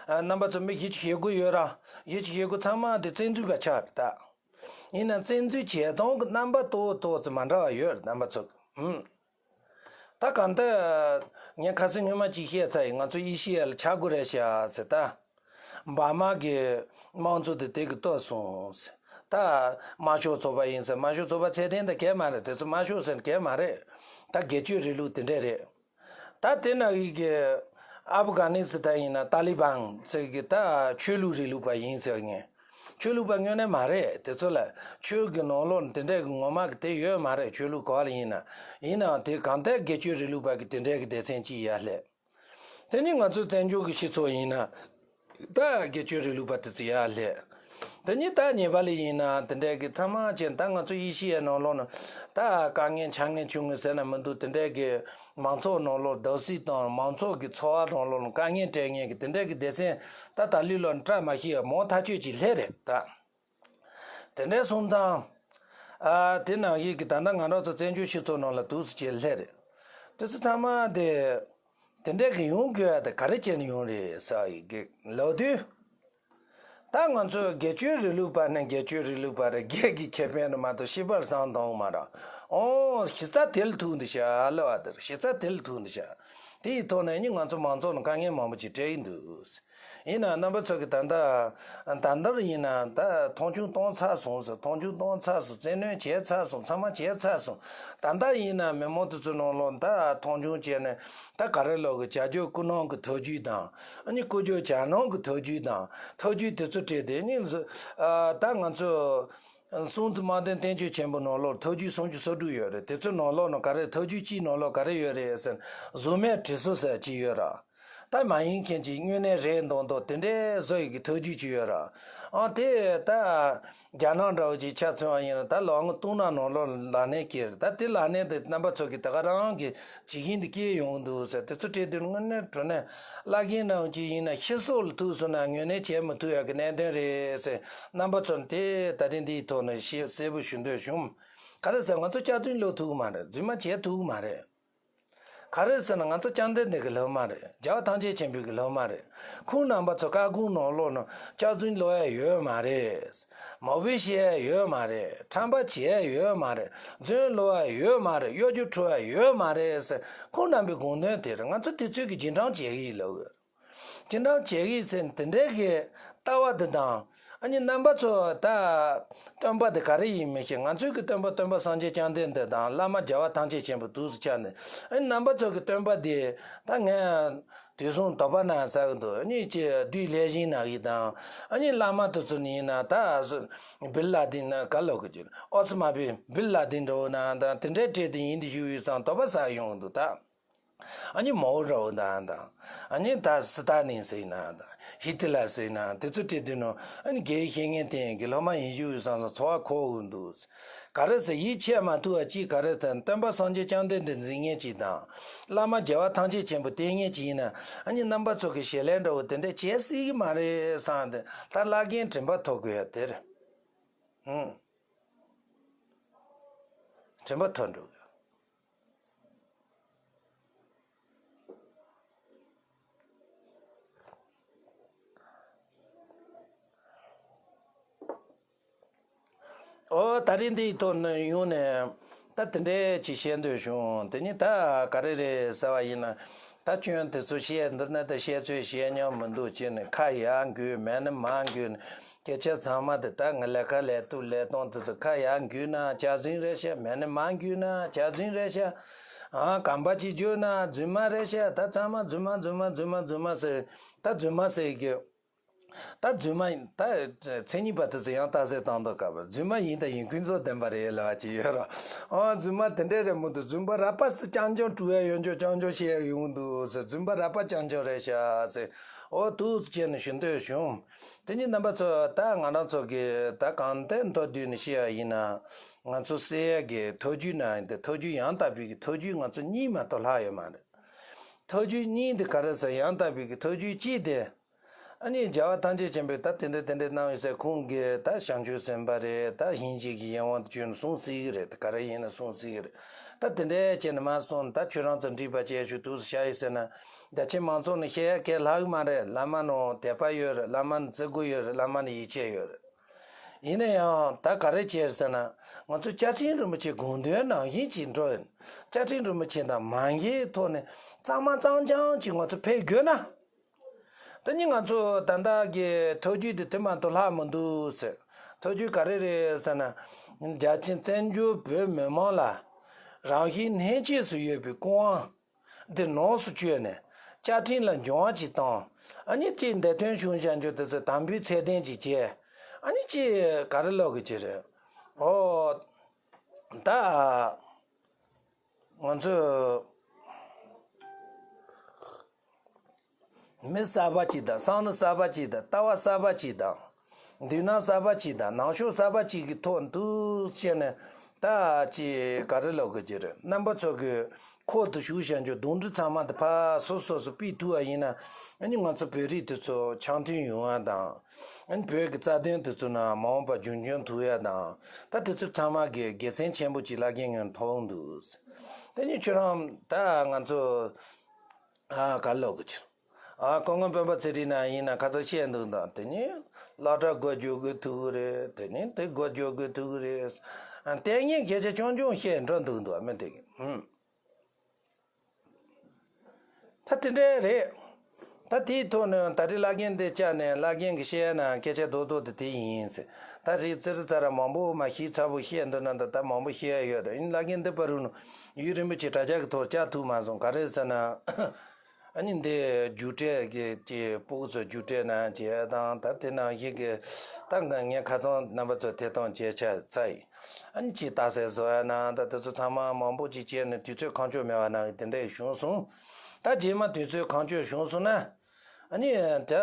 ཨ། རྣམ་པ་ཚོ་མི་བཞི་བཅུ་ཞེ་དགུ་ཡོད་ར། བཞི་བཅུ་ཞེ་དགུ་ཚང་མ་དེ་བཙན་འཛུལ་པ་ཆགས་རེད་ད། ཡིན་ན་བཙན་འཛུལ་བྱེད་སྟངས་ཀྱི་རྣམ་པ་ཏོག་ཏོག་ཙམ་མ་འདྲ་བ་ཡོད་རེད། རྣམ་པ་ཚོ་གི་ཧུམ། ད་གང་ལྟར་ངས་ཁ་སང་སྔོན་མ་ཅིག་བཤད་ཚར་ཡིན། ང་ཚོ་ཨེ་ཤི་ཡ་ལ་ཆགས་དགོས་རེད་ཤག་ཟེར། ད་འབར་མ་གི་དམངས་གཙོ་དེ་དེ་གི་གཏོར་སོང་ཟེར། ད་དམར་ཤོག་ཚོགས་པ་ཡིན་ཟེར། དམར་ཤོག་ཚོགས་པ་ཚད་ལྡན་དེ་གས་མ་རེད། དེ་ཚོ་དམར་ཤོག་ཟེར་གས་མ་རེད། ད་སྒེར་གཅོད་རིང་ལུགས་དེ་འདྲས་རེད། ད་དེ་ན་ཡི་གེ་ཨབ་གྷ་ནི་སི་ཐན་ཡིན་ན་ཏཱ་ལི་བན་ཟེར་གི་ད་ཆོས་ལུགས་རིང་ལུགས་པ་ཡིན་ཟེར་ངས། ཆོས་ལུགས་པ་དངོས་གནས་མ་རེད། དེ་ཚོ་ལ་ཆོས་ཀྱི་ནང་ལོགས་དེ་འདྲས་ཀྱི་ངོ་མ་གི་དེ་ཡོད་མ་རེད། ཆོས་ལུགས་ག་ལ་ཡིན་ན། ཡིན་ནའང་དེ་གང་ལྟར་སྒེར་གཅོད་རིང་ལུགས་པ་གི་དེ་འདྲས་ཀྱི་སྡེ་ཚན་གཅིག་ཡར་སླེབས། དེ་ནི་ང་ཚོའི་བཙན་བྱོལ་གྱི་སྤྱི་ཚོགས་ཡིན་ན། ད་སྒེར་གཅོད་རིང་ལུགས་པ་དེ་ཚོ་ཡར་སླེབས། དེ་ཉིད་ད་ཉེ་བ་ལ་ཡིན་ན་དེ་འདྲས་ཀྱི་ཐ་མག་ཅན། ད་ང་ཚོ་ཨེ་ཤི་ཡའི་ནང་ལོགས་ན་ད་དཀའ་ངལ་ཆ་ངལ་ཆུང་ངུ་ཟེར་ན་མི་འདུག་དེ་འདྲས་ཀྱི་མང་ཚོགས་ནང་ལོགས་བརྡབ་གསིག་དང་མང་ཚོགས་ཀྱི་འཚོ་བ་ནང་ལོགས་ན་དཀའ་ངལ་སྤྲད་མཁན་གྱི་དེ་འདྲས་ཀྱི་སྡེ་ཚན་ད་ད་ལུས་ལ་བཀྲ་མ་ཤིས་པ་མང་ཐག་ཆོད་ཅིག་སླེབས་རེད་ད། དེ་འདྲའི་སོང་ཙང་། ཨ། དེ་ནང་བཞིན་གྱི་ད་ལྟ་ང་རང་ཚོ་བཙན་བྱོལ་སྤྱི་ཚོགས་ནང་ལ་འདུག་སེ་བྱས་སླེབས་རེད། དེ་ཚོ་ཚང་མ་དེ། དེ་འདྲའི་གི་ཡོང་དགོས་ཡ་དེ་ག་རེ་བྱས་ནས་ཡོང་རེད་ཟེར་ཡི་གེ་ལབ་དུས། ད་ང་ཚོ་སྒེར་གཅོད་རིང་ལུགས་པ་ནི་སྒེར་གཅོད་རིང་ལུགས་པ་རེད། སྒེར་གྱི་ཁེ་ཕན་རེད་མ་གཏོགས་ཤི་བར་བསམ་གཏོང་མ་རེད། ཨོ། གཞི་རྩ་དེ་ལ་ཐུག་འདུག་ཤག་ལབ་པ་དེ་རེད། གཞི་རྩ་དེ་ལ་ཐུག་འདུག་ཤག་དེ་ཡི་ཐོག་ནས་ནི་ང་ཚོ་མང་ཚོགས་ལ་དཀའ་ངལ་མང་པོ་ཅིག་སྤྲད་ཀྱི་འདུག་ཡིན་ནའང་རྣམ་པ་ཚོ་གིས་ད་ལྟ། ད་ལྟར་ཡིན་ན་ད་མཐོང་ཆུང་གཏོང་ཚར་སོང་ཟེར། མཐོང་ཆུང་གཏོང་ཚར་སོང་། བཙན་གནོན་བྱས་ཚར་སོང་། ཚང་མ་བྱས་ཚར་སོང་། ད་ལྟ་ཡིན་ན་མི་མང་དེ་ཚོའི་ནང་ལོགས་ད་མཐོང་ཆུང་བྱས་ནས་ད་ག་རེ་ལབ་དགོས། བྱ་རྒྱུ་སྐུ་ནང་གི་ཐབས་ཇུས་དང་། ཨ་ནི་སྐུ་ཞབས་བྱ་ནང་གི་ཐབས་ཇུས་དང་། ཐབས་ཇུས་དེ་ཚོ་སྤྲད་དེ་ནི། ཨ། ད་ང་ཚོ་སྲུང་བརྩི་དམངས་དོན་བསྟན་བཅོས་ཆེན་པོ་ནང་ལོགས་ཐབས་ཇུས་སུམ་ཅུ་སོ་དྲུག་ཡོད་རེད། དེ་ཚོའི་ནང་ལོགས་ནང་ག་རེ། ཐབས་ཇུས་གཅིག་ནང་ལོགས་ག་རེ་ཡོད་རེད་ཟེར་ན། གཟུགས་མེད་དྲི་སོ་ཟེར་གཅིག་ཡོད་ར། ད་མ་ཡིན་མཁན་གྱི་དངོས་གནས་རེད་མདོག་མདོག་དེ་འདྲའི་བཟོ་ཡི་གི་ཐབས་ཇུས་ཅིག་ཡོད་ར། ཨང་། དེ་ད་རྒྱ་ནག་འདྲ་བོ་ཅིག་ཆ་མཚོན་པ་ཡིན་ན། ད་ལོ་ངོ་སྟོང་ནང་ནང་ལོགས་ལག་ལེན་བསྐྱལ་རེད། ད་དེ་ལག་ལེན་དེ་རྣམ་པ་ཚོ་གིས་ད་ག་རང་གི་ཇི་བཞིན་དུ་སྐྱེལ་ཡོང་འདུག་ཟེར། དེ་ཚོ་སྤྲད་དུས་དངོས་གནས་དྲང་གནས་བླ་རྒན་འདྲ་བོ་ཅིག་ཡིན་ན་ཤི་སྲོག་ལ་ཐུག་སོང་ན་ངོས་ལེན་བྱེད་མི་ཐུབ་ཡག་གི་གནད་དོན་རེད་ཟེར། རྣམ་པ་ཚོར་དེ་ད་རིང་འདིའི་ཐོག་ནས་ཤེས་གསལ་པོ་ཞུ་འདོད་བྱུང་། ག་རེ་ཟེར། ང་ཚོ་སྐྱག་རྫུན་སློག་ཐུབ་ཀྱི་མ་རེད། རྫུན་མ་བྱེད་ཐུབ་ཀྱི་མ་རེད། ག་རེ་ཟེར་ན་ང་ཚོ་བཅོམ་ལྡན་འདས་ཀྱི་སློབ་མ་རེད། རྒྱལ་བ་ཐམས་ཅད་མཁྱེན་པའི་གི་སློབ་མ་རེད། ཁོང་རྣམ་པ་ཚོ་བཀའ་དགོངས་ནང་ལོགས་ན་སྐྱག་རྫུན་སློག་ཡ་ཡོད་མ་རེད། མ་འོས་བཤད་ཡ་ཡོད་མ་རེད། ཁྲམ་པ་བྱེད་ཡ་ཡོད་མ་རེད། རྫུན་སློག་ཡ་ཡོད་མ་རེད། གཡོ་སྒྱུ་འཕྲོག་ཡ་ཡོད་མ་རེད་ཟེར། ཁོང་རྣམ་པའི་དགོངས་དོན་དེ་རེད། ང་ཚོ་དེ་ཚོའི་གི་རྗེས་འབྲང་བྱེད་ཀྱི་ཡིན་ལབ་ཡོད། ཅི་འདྲ་བྱེད་ཀྱི་ཟེར་དེ་འདྲའི་གི་ལྟ་བ་འདི་དང་། ཨ་ནི་རྣམ་པ་ཚོ་ད་སྟོན་པ་འདི་ག་རེ་ཡིན་མི་ཤེས། ང་ཚོའི་གི་སྟོན་པ་སྟོན་པ་སངས་རྒྱས་བཅོམ་ལྡན་འདས་དང་བླ་མ་རྒྱལ་བ་ཐམས་ཅད་མཁྱེན་པ་འདུག་སེ་ཆགས་ནས། ཨ་ནི་རྣམ་པ་ཚོ་གི་སྟོན་པ་འདི་ད་ངས་དུས་གསུམ་དོགས་པ་ན་ཟ་གི་འདུག་ཨ་ནི་ཅི་བདུད་ལྷས་བྱིན་ན་གི་དང་། ཨ་ནི་བླ་མ་དེ་ཚོ་ནི་ཡིན་ན་ད་བིར་ལ་དིན་ན་ག་ལབ་གི་ཅི། ཨོ་སི་མ་བི་བིར་ལ་དིན་འདྲ་བོ་ན་དང་དེ་འདྲའི་སྤྲད་དེ་ཡིན་དེ་ཞུ་ཡོད་ཙང་དོགས་པ་ཟ་ཡོང་གི་འདུག་ད། ཨ་ནི་མའོ་རའོ་དང་དང་། ཨ་ནི་ད་སི་ཏཱ་ནིན་ཟེར་ན་དང་། ཧི་ཏི་ལ་ཟེར་ན་དེ་ཚོ་བྲིས་དུས་ནོ། ཨ་ནི་དགེ་བའི་བཤེས་གཉེན་དེ་གི་སློབ་མ་ཡིན་ཞུ་བསམ་སོང་། འཚོ་བ་འཁོར་འུ་འདུག་ག་རེ་ཟེར་ཡིད་ཆེས་མ་ཐུབ་པ་ཅིག་ག་རེ་ཟེར་ན་སྟོན་པ་སངས་རྒྱས་བཅོམ་ལྡན་འདས་འཛིན་མཁན་ཅིག་དང་། བླ་མ་རྒྱལ་བ་ཐམས་ཅད་མཁྱེན་པ་དེ་མཁན་ཅིག་ཡིན་ན། ཨ་ནི་རྣམ་པ་ཚོ་གི་ཞལ་ལས་འདྲ་བོ་དེ་འདྲ་བྱེད་སྲིད་ཀྱི་མ་རེད་བསམ་སྟེ། ད་བླ་རྒན་དྲན་པ་ཐོབ་དགོས་ཡ་དེ་རེད། ཧུམ། དྲན་པ་ཐོབ་འགྲོ་གི། ཨོ། ད་རིང་འདིའི་ཐོག་ནས་ཡོང་ནས་ད་དེ་འདྲས་ཅིག་བཤད་འདོད་བྱུང་། དེ་ནི་ད་ག་རེ་རེད་ཟེར་བ་ཡིན་ན། ད་སྐྱོན་དེ་ཚོ་བཤད་འདི་ན་ད་བཤད་ཚོད་བཤད་མྱོང་མི་འདུག་ཅེས་ནས་ཁ་ཡར་འགུལ་མར་ནས་མར་འགུལ་ནས། སྐད་ཆ་ཚང་མ་དེ་ད་ང་ལས་ཀ་ལས་ཐུབ་ལས་གཏོང་དེ་ཚོ་ཁ་ཡར་འགུལ་ན་སྐྱག་རྫུན་རེད་ཤག་མར་ནས་མར་འགུལ་ན་སྐྱག་རྫུན་རེད་ཤག་ཨ། གོམ་པ་གཅིག་བརྗོད་ན་རྫུན་མ་རེད་ཤག་ད་ཚང་མ་རྫུན་མ་རྫུན་མ་རྫུན་མ་རྫུན་མ་ཟེར། ད་རྫུན་མ་ཟེར་གི། ད་རྫུན་མ་ཡིན། ད་མཚན་ཉིད་པ་དེ་ཚོ་ཡང་རྟགས་གསལ་བཏང་འདུག་སྐབས་རྫུན་མ་ཡིན་ད་ཡིན་ཁུངས་ཚོ་བདེན་པ་རེད་ལབ་པ་ཅིག་ཡོད་ར། ཨ། རྫུན་མ་དེ་འདྲས་རེད་མི་འདུག་རྫུན་པ་ར་པ་སི་རྐྱང་རྐྱང་བྲུ་བའི་ཡོན་ཆོག་རྐྱང་རྐྱང་བཤད་ཡོང་འདུག་ཟེར། རྫུན་པ་ར་པ་རྐྱང་རྐྱང་རེད་ཤག་ཟེར། ཨོ། འདུག་སེ་བྱས་ནས་ཞུ་འདོད་བྱུང་། དེ་ནི་རྣམ་པ་ཚོ་ད་ང་རང་ཚོ་གི་ད་གང་ལྟར་མདོར་བསྡུས་ནས་བཤད་ཡ་ཡིན་ན། ང་ཚོ་སེ་ཡ་གི་ཐོ་རྒྱུས་ན་ཡིན་ཏེ་ཐོ་རྒྱུས་ཡང་དག་པའི་གི་ཐོ་རྒྱུས་ང་ཚོ་གཉིས་མ་གཏོགས་ལྷག་ཡོད་མ་རེད། ཐོ་རྒྱུས་གཉིས་དེ་ག་རེ་ཟེར། ཡང་དག་པའི་གི་ཐོ་རྒྱུས་གཅིག་དེ། ཨ་ནི་རྒྱལ་བ་ཐམས་ཅད་མཁྱེན་པས་ད་དེ་འདྲ་དེ་འདྲ་གནང་ཡོད་ཟེར། ཁོང་གིས་ད་བྱང་ཆུབ་སེམས་དཔའ་རེད། ད་ཡིན་གཅིག་གི་གཞན་དབང་དུ་གྱུར་ནས་གསུང་སྲིད་ཀྱི་རེད། ད་ག་རེ་ཡིན་ན་གསུང་སྲིད་ཀྱི་རེད། ད་དེ་འདྲ་བྱས་ནས་མ་སོང་། ད་ཁྱོད་རང་ཚོ་འགྲིག་པ་བྱས་ཞུ་འདུག་ཟེར་བྱ་ཡི་ཟེར་ན། ད་ཁྱེད་མང་ཚོགས་ནས་བཤད་ཡ་གལ་ལྷག་གི་མ་རེད། བླ་མ་ནང་དད་པ་ཡོད་རེད། བླ་མ་ནང་བརྩི་བཀུར་ཡོད་རེད། བླ་མ་ནང་ཡིད་ཆེས་ཡོད་རེད། ཡིན་ན་ཡང་ད་ག་རེ་བྱས་ཟེར་ན། ང་ཚོ་བཅའ་ཁྲིམས་རིན་པོ་ཆེ་དགོངས་དོན་ནང་བཞིན་ཅིག་འགྲོ། བཅའ་ཁྲིམས་རིན་པོ་ཆེ་དང་མ་འགལ་ཐོག་ནས་གཙང་མ་གཙང་རྐྱང་ཅིག་ང་ཚོ་ཕེབས་དགོས་ན། དེ་ནི་ང་ཚོ་ད་ལྟ་གི་ཐབས་བྱུས་དེ་དེ་མ་གཏོགས་ལྷག་མི་འདུག་ཟེར། ཐབས་བྱུས་ག་རེ་རེད་ཟེར་ན། རྒྱལ་སྤྱི་བཙན་བྱོལ་བོད་མི་མང་ལ་རང་བཞིན་གནས་ཆེས་སུ་ཡོད་པའི་སྐུ་དབང་འདི་ནོར་སུ་བཅོས་ནས་བཅའ་ཁྲིམས་ལ་འགྱུར་བ་ཅིག་བཏང་། ཨ་ནི་ཅིག་འདས་དོན་བྱུང་བཞག་རྒྱུ་དེ་ཚོ་དམ་འབུལ་ཚད་ལྡན་ཅིག་བྱས། ཨ་ནི་ཅིག་ག་རེ་ལབ་དགོས་ཀྱི་རེད། ཨོ། ད་ང་ཚོས་མི་གསར་པ་ཅིག་དང་། བསམ་བློ་གསར་པ་ཅིག་དང་། ལྟ་བ་གསར་པ་ཅིག་དང་། མདུན་ལམ་གསར་པ་ཅིག་དང་། ནང་ཆོས་གསར་པ་ཅིག་གི་ཐོག་འདུག་བྱས་ནས། ད་ཅིག་ག་རེ་ལབ་དགོས་ཀྱི་རེད། རྣམ་པ་ཚོ་གི་ཁོག་ཏུ་ཞུགས་བཞག་རྒྱུ་གདོན་འདྲེ་ཚང་མ་དེ་ཕར་སོ་སོ་སོ་སྤེལ་ཐུབ་པ་ཡིན་ན། ཨ་ནི་ང་ཚོ་བོད་རིགས་དེ་ཚོ་འཆམ་མཐུན་ཡོང་བ་དང་། ཨ་ནི་བོད་ཀྱི་རྩ་དོན་དེ་ཚོ་ནང་མ་འོངས་པ་རྒྱུན་འཁྱོངས་ཐུབ་ཡ་དང་། ད་དེ་ཚོ་ཚང་མ་གི་དགེ་མཚན་ཆེན་པོ་ཅིག་བླ་རྒན་ངོས་མཐོང་འདུག་དེ་ནི་ཁྱོད་རང་ད་ང་ཚོ་ཨ་ག་རེ་ལབ་དགོས་ཀྱི་རེད། ཨ། སྐུ་ངོ་སྤེན་པ་ཚེ་རིང་ན་ཡིན་ན་ཁ་ཚ་བཤད་འདུག་ད། དེ་ནི་སློབ་གྲྭ་སྒོ་རྒྱག་དགོས་ཐུག་གི་རེད། དེ་ནི་དེ་སྒོ་རྒྱག་དགོས་ཐུག་གི་རེད། ཨ། ལྟས་ངན་སྐད་ཆ་རྐྱང་རྐྱང་བཤད་འགྲོ་འདུག་འདུག་མི་དེ་གི། ཧུམ། ད་དེ་འདྲ་རེད། ད་དེའི་ཐོག་ནས་ད་རེས་བླ་རྒན་འདི་བཅར་ནས་བླ་རྒན་གྱིས་བཤད་ན་སྐད་ཆ་རྡོག་རྡོག་དེ་དེ་ཡིན་ཟེར། ད་རེས་ཙི་རི་ཙ་ར་མང་པོ་མ་བཤད་ཚ་པོ་བཤད་འདུག་ན། ད་ད་མང་པོ་བཤད་ཡ་ཡོད་རེད། ཡིན་བླ་རྒན་འདི་བར་དུ་ནས་ཡུན་རིང་པོ་ཅིག་དྲ་རྒྱ་གི་ཐོག་བཅར་ཐུབ་མ་སོང་། ག་རེ་ཟེར་ན། ཨ་ནི་འདི་རྒྱུགས་སྤྲོད་ཀྱི་ཀྱི་ཕྲུ་གུ་ཚོ་རྒྱུགས་སྤྲོད་གནང་བྱས་དང་། ད་དེ་ནང་བཞིན་གྱི་ད་ང་ངས་ཁ་སང་རྣམ་པ་ཚོ་ཐད་གཏོང་བྱས་ཆ་ཚར་ཡིན། ཨ་ནི་ཅིག་རྟགས་གསལ་བཟོ་ཡ་ན་ད་དེ་ཚོ་ཚང་མ་མང་པོ་ཅིག་བྱས་ནས་དུས་ཚོད་གང་ལྕོགས་མེད་པ་ནང་དེ་འདྲ་བྱུང་སོང་། ད་རྗེས་མ་དུས་ཚོད་གང་ལྕོགས་བྱུང་སོང་ན། ཨ་ནི་ད།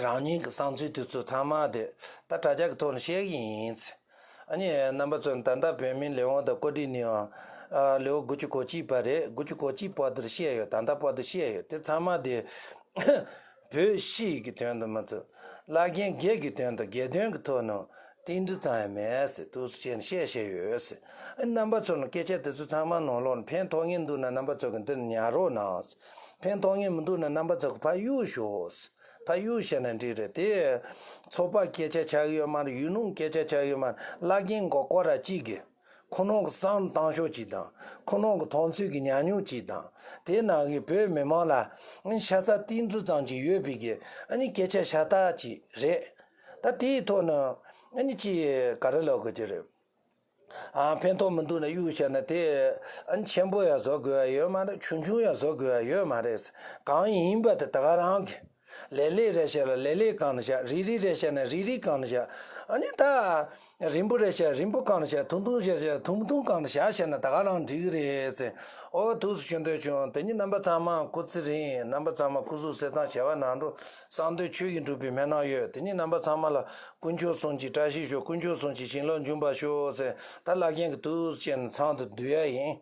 རང་ཉིད་ཀྱི་བསམ་ཚུལ་དེ་ཚོ་ཚང་མ་དེ་ད་དྲ་རྒྱ་གི་ཐོག་ནས་བཤད་གི་ཡིན། ཨ་ནི་རྣམ་པ་ཚོ་ད་ལྟ་བོད་མིའི་ལས་དབང་དང་བཀོད་སྒྲིག་ནི་ཡང་ལེའུ་དགུ་བཅུ་གོ་གཅིག་པ་རེད། དགུ་བཅུ་གོ་གཅིག་པ་དེར་བཤད་ཡོད། ད་ལྟ་བར་དུ་བཤད་ཡོད། དེ་ཚང་མ་དེ་བོད་སྤྱི་གི་དོན་དུ་མ་ཚད། བླ་རྒན་སྒེར་གྱི་དོན་དུ། སྒེར་དོན་གྱི་ཐོག་ནས་རྟིང་འབྲེལ་ཙམ་ཡང་མེད་ཟེར་འདུག་སེ་བྱས་ནས་བཤད་བཤད་ཡོད་ཟེར། ཨ་ནི་རྣམ་པ་ཚོ་ནས་སྐད་ཆ་དེ་ཚོ་ཚང་མ་ནང་ལོགས་ནས་ཕན་ཐོགས་ངེས་འདུག་ན་རྣམ་པ་ཚོ་གི་འདི་ནས་ཉར་རོགས་གནང་། ཕན་ཐོགས་ངེས་མི་འདུག་ན་རྣམ་པ་ཚོ་གི་ཕར་གཡུག་ཞོག་ཕར་གཡུག་བཤད་ན་འགྲིག་རེད་དེ། ཚོགས་པ་སྐད་ཆ་ཆགས་ཡོད་མ་རེད། ཡུལ་ལུང་སྐད་ཆ་ཆགས་ཡོད་མ་རེད། བླ་རྒན་མགོ་སྐོར་ར་གཅིག་གིས་ཁོ་རང་གི་བསམ་བློ་བཏང་ཕྱོགས་གཅིག་དང་། ཁོ་རང་གི་མཐོང་ཚུལ་གྱི་ཉམས་མྱོང་གཅིག་དང་། དེ་ནང་གི་བོད་མི་མང་ལ་ཤ་ཚ་གཏིང་མཛུབ་ཙམ་གཅིག་ཡོད་པའི་གི་ཨ་ནི་སྐད་ཆ་ཤ་སྟག་གཅིག་རེད། ད་དེའི་ཐོག་ནས་ཨ་ནི་ཅི་ག་རེ་ལབ་དགོས་ཀྱི་རེད། ཨ། ཕན་ཐོགས་མི་འདུག་ན་གཡུག་བཤད་ན་དེ་ཨ་ནི་ཆེན་པོ་ཡང་བཟོ་དགོས་ཡ་ཡོད་མ་རེད། ཆུང་ཆུང་ཡང་བཟོ་དགོས་ཡ་ཡོད་མ་རེད། གང་ཡིན་པ་དེ་ད་ག་རང་གི་ལེབ་ལེབ་རེ་བཤད་ལ་ལེབ་ལེབ་སྒང་ནས་བཞག་རིལ་རིལ་རེ་བཤད་ན་རིལ་རིལ་སྒང་ནས་བཞག་ཨ་ནི་ད་རིང་པོ་རེ་བཤད་རིང་པོ་སྒང་ནས་བཞག་ཐུང་ཐུང་བཤད་བཤད་ཐུང་ཐུང་སྒང་ནས་བཞག་བཤད་ན་ད་ག་རང་འགྲིག་གི་རེད་ཟེར། ཨོ། ཐུགས་སུ་ཆུ་འདོད་བྱུང་། དེ་ཉིད་རྣམ་པ་ཚང་མ་སྐུ་ཚེ་རིང་། རྣམ་པ་ཚང་མ་སྐུ་གཟུགས་གསལ་ཐང་བྱ་བ་ནང་འགྲོ། གསང་འདུས་ཆོས་ཀྱི་འབྲུག་པའི་སྨོན་ལམ་ཡོད། དེ་ཉིད་རྣམ་པ་ཚང་མ་ལ་དཀོན་མཆོག་གསུམ་གྱིས་བཀྲ་ཤིས་ཤོག་དཀོན་མཆོག་གསུམ་གྱིས་བྱིན་རླབས་འབྱུང་བར་ཤོག་ཟེར། ད་བླ་རྒན་གྱི་དུས་ཆེན་ཚང་དུ་བསྡུ་ཡ་ཡིན།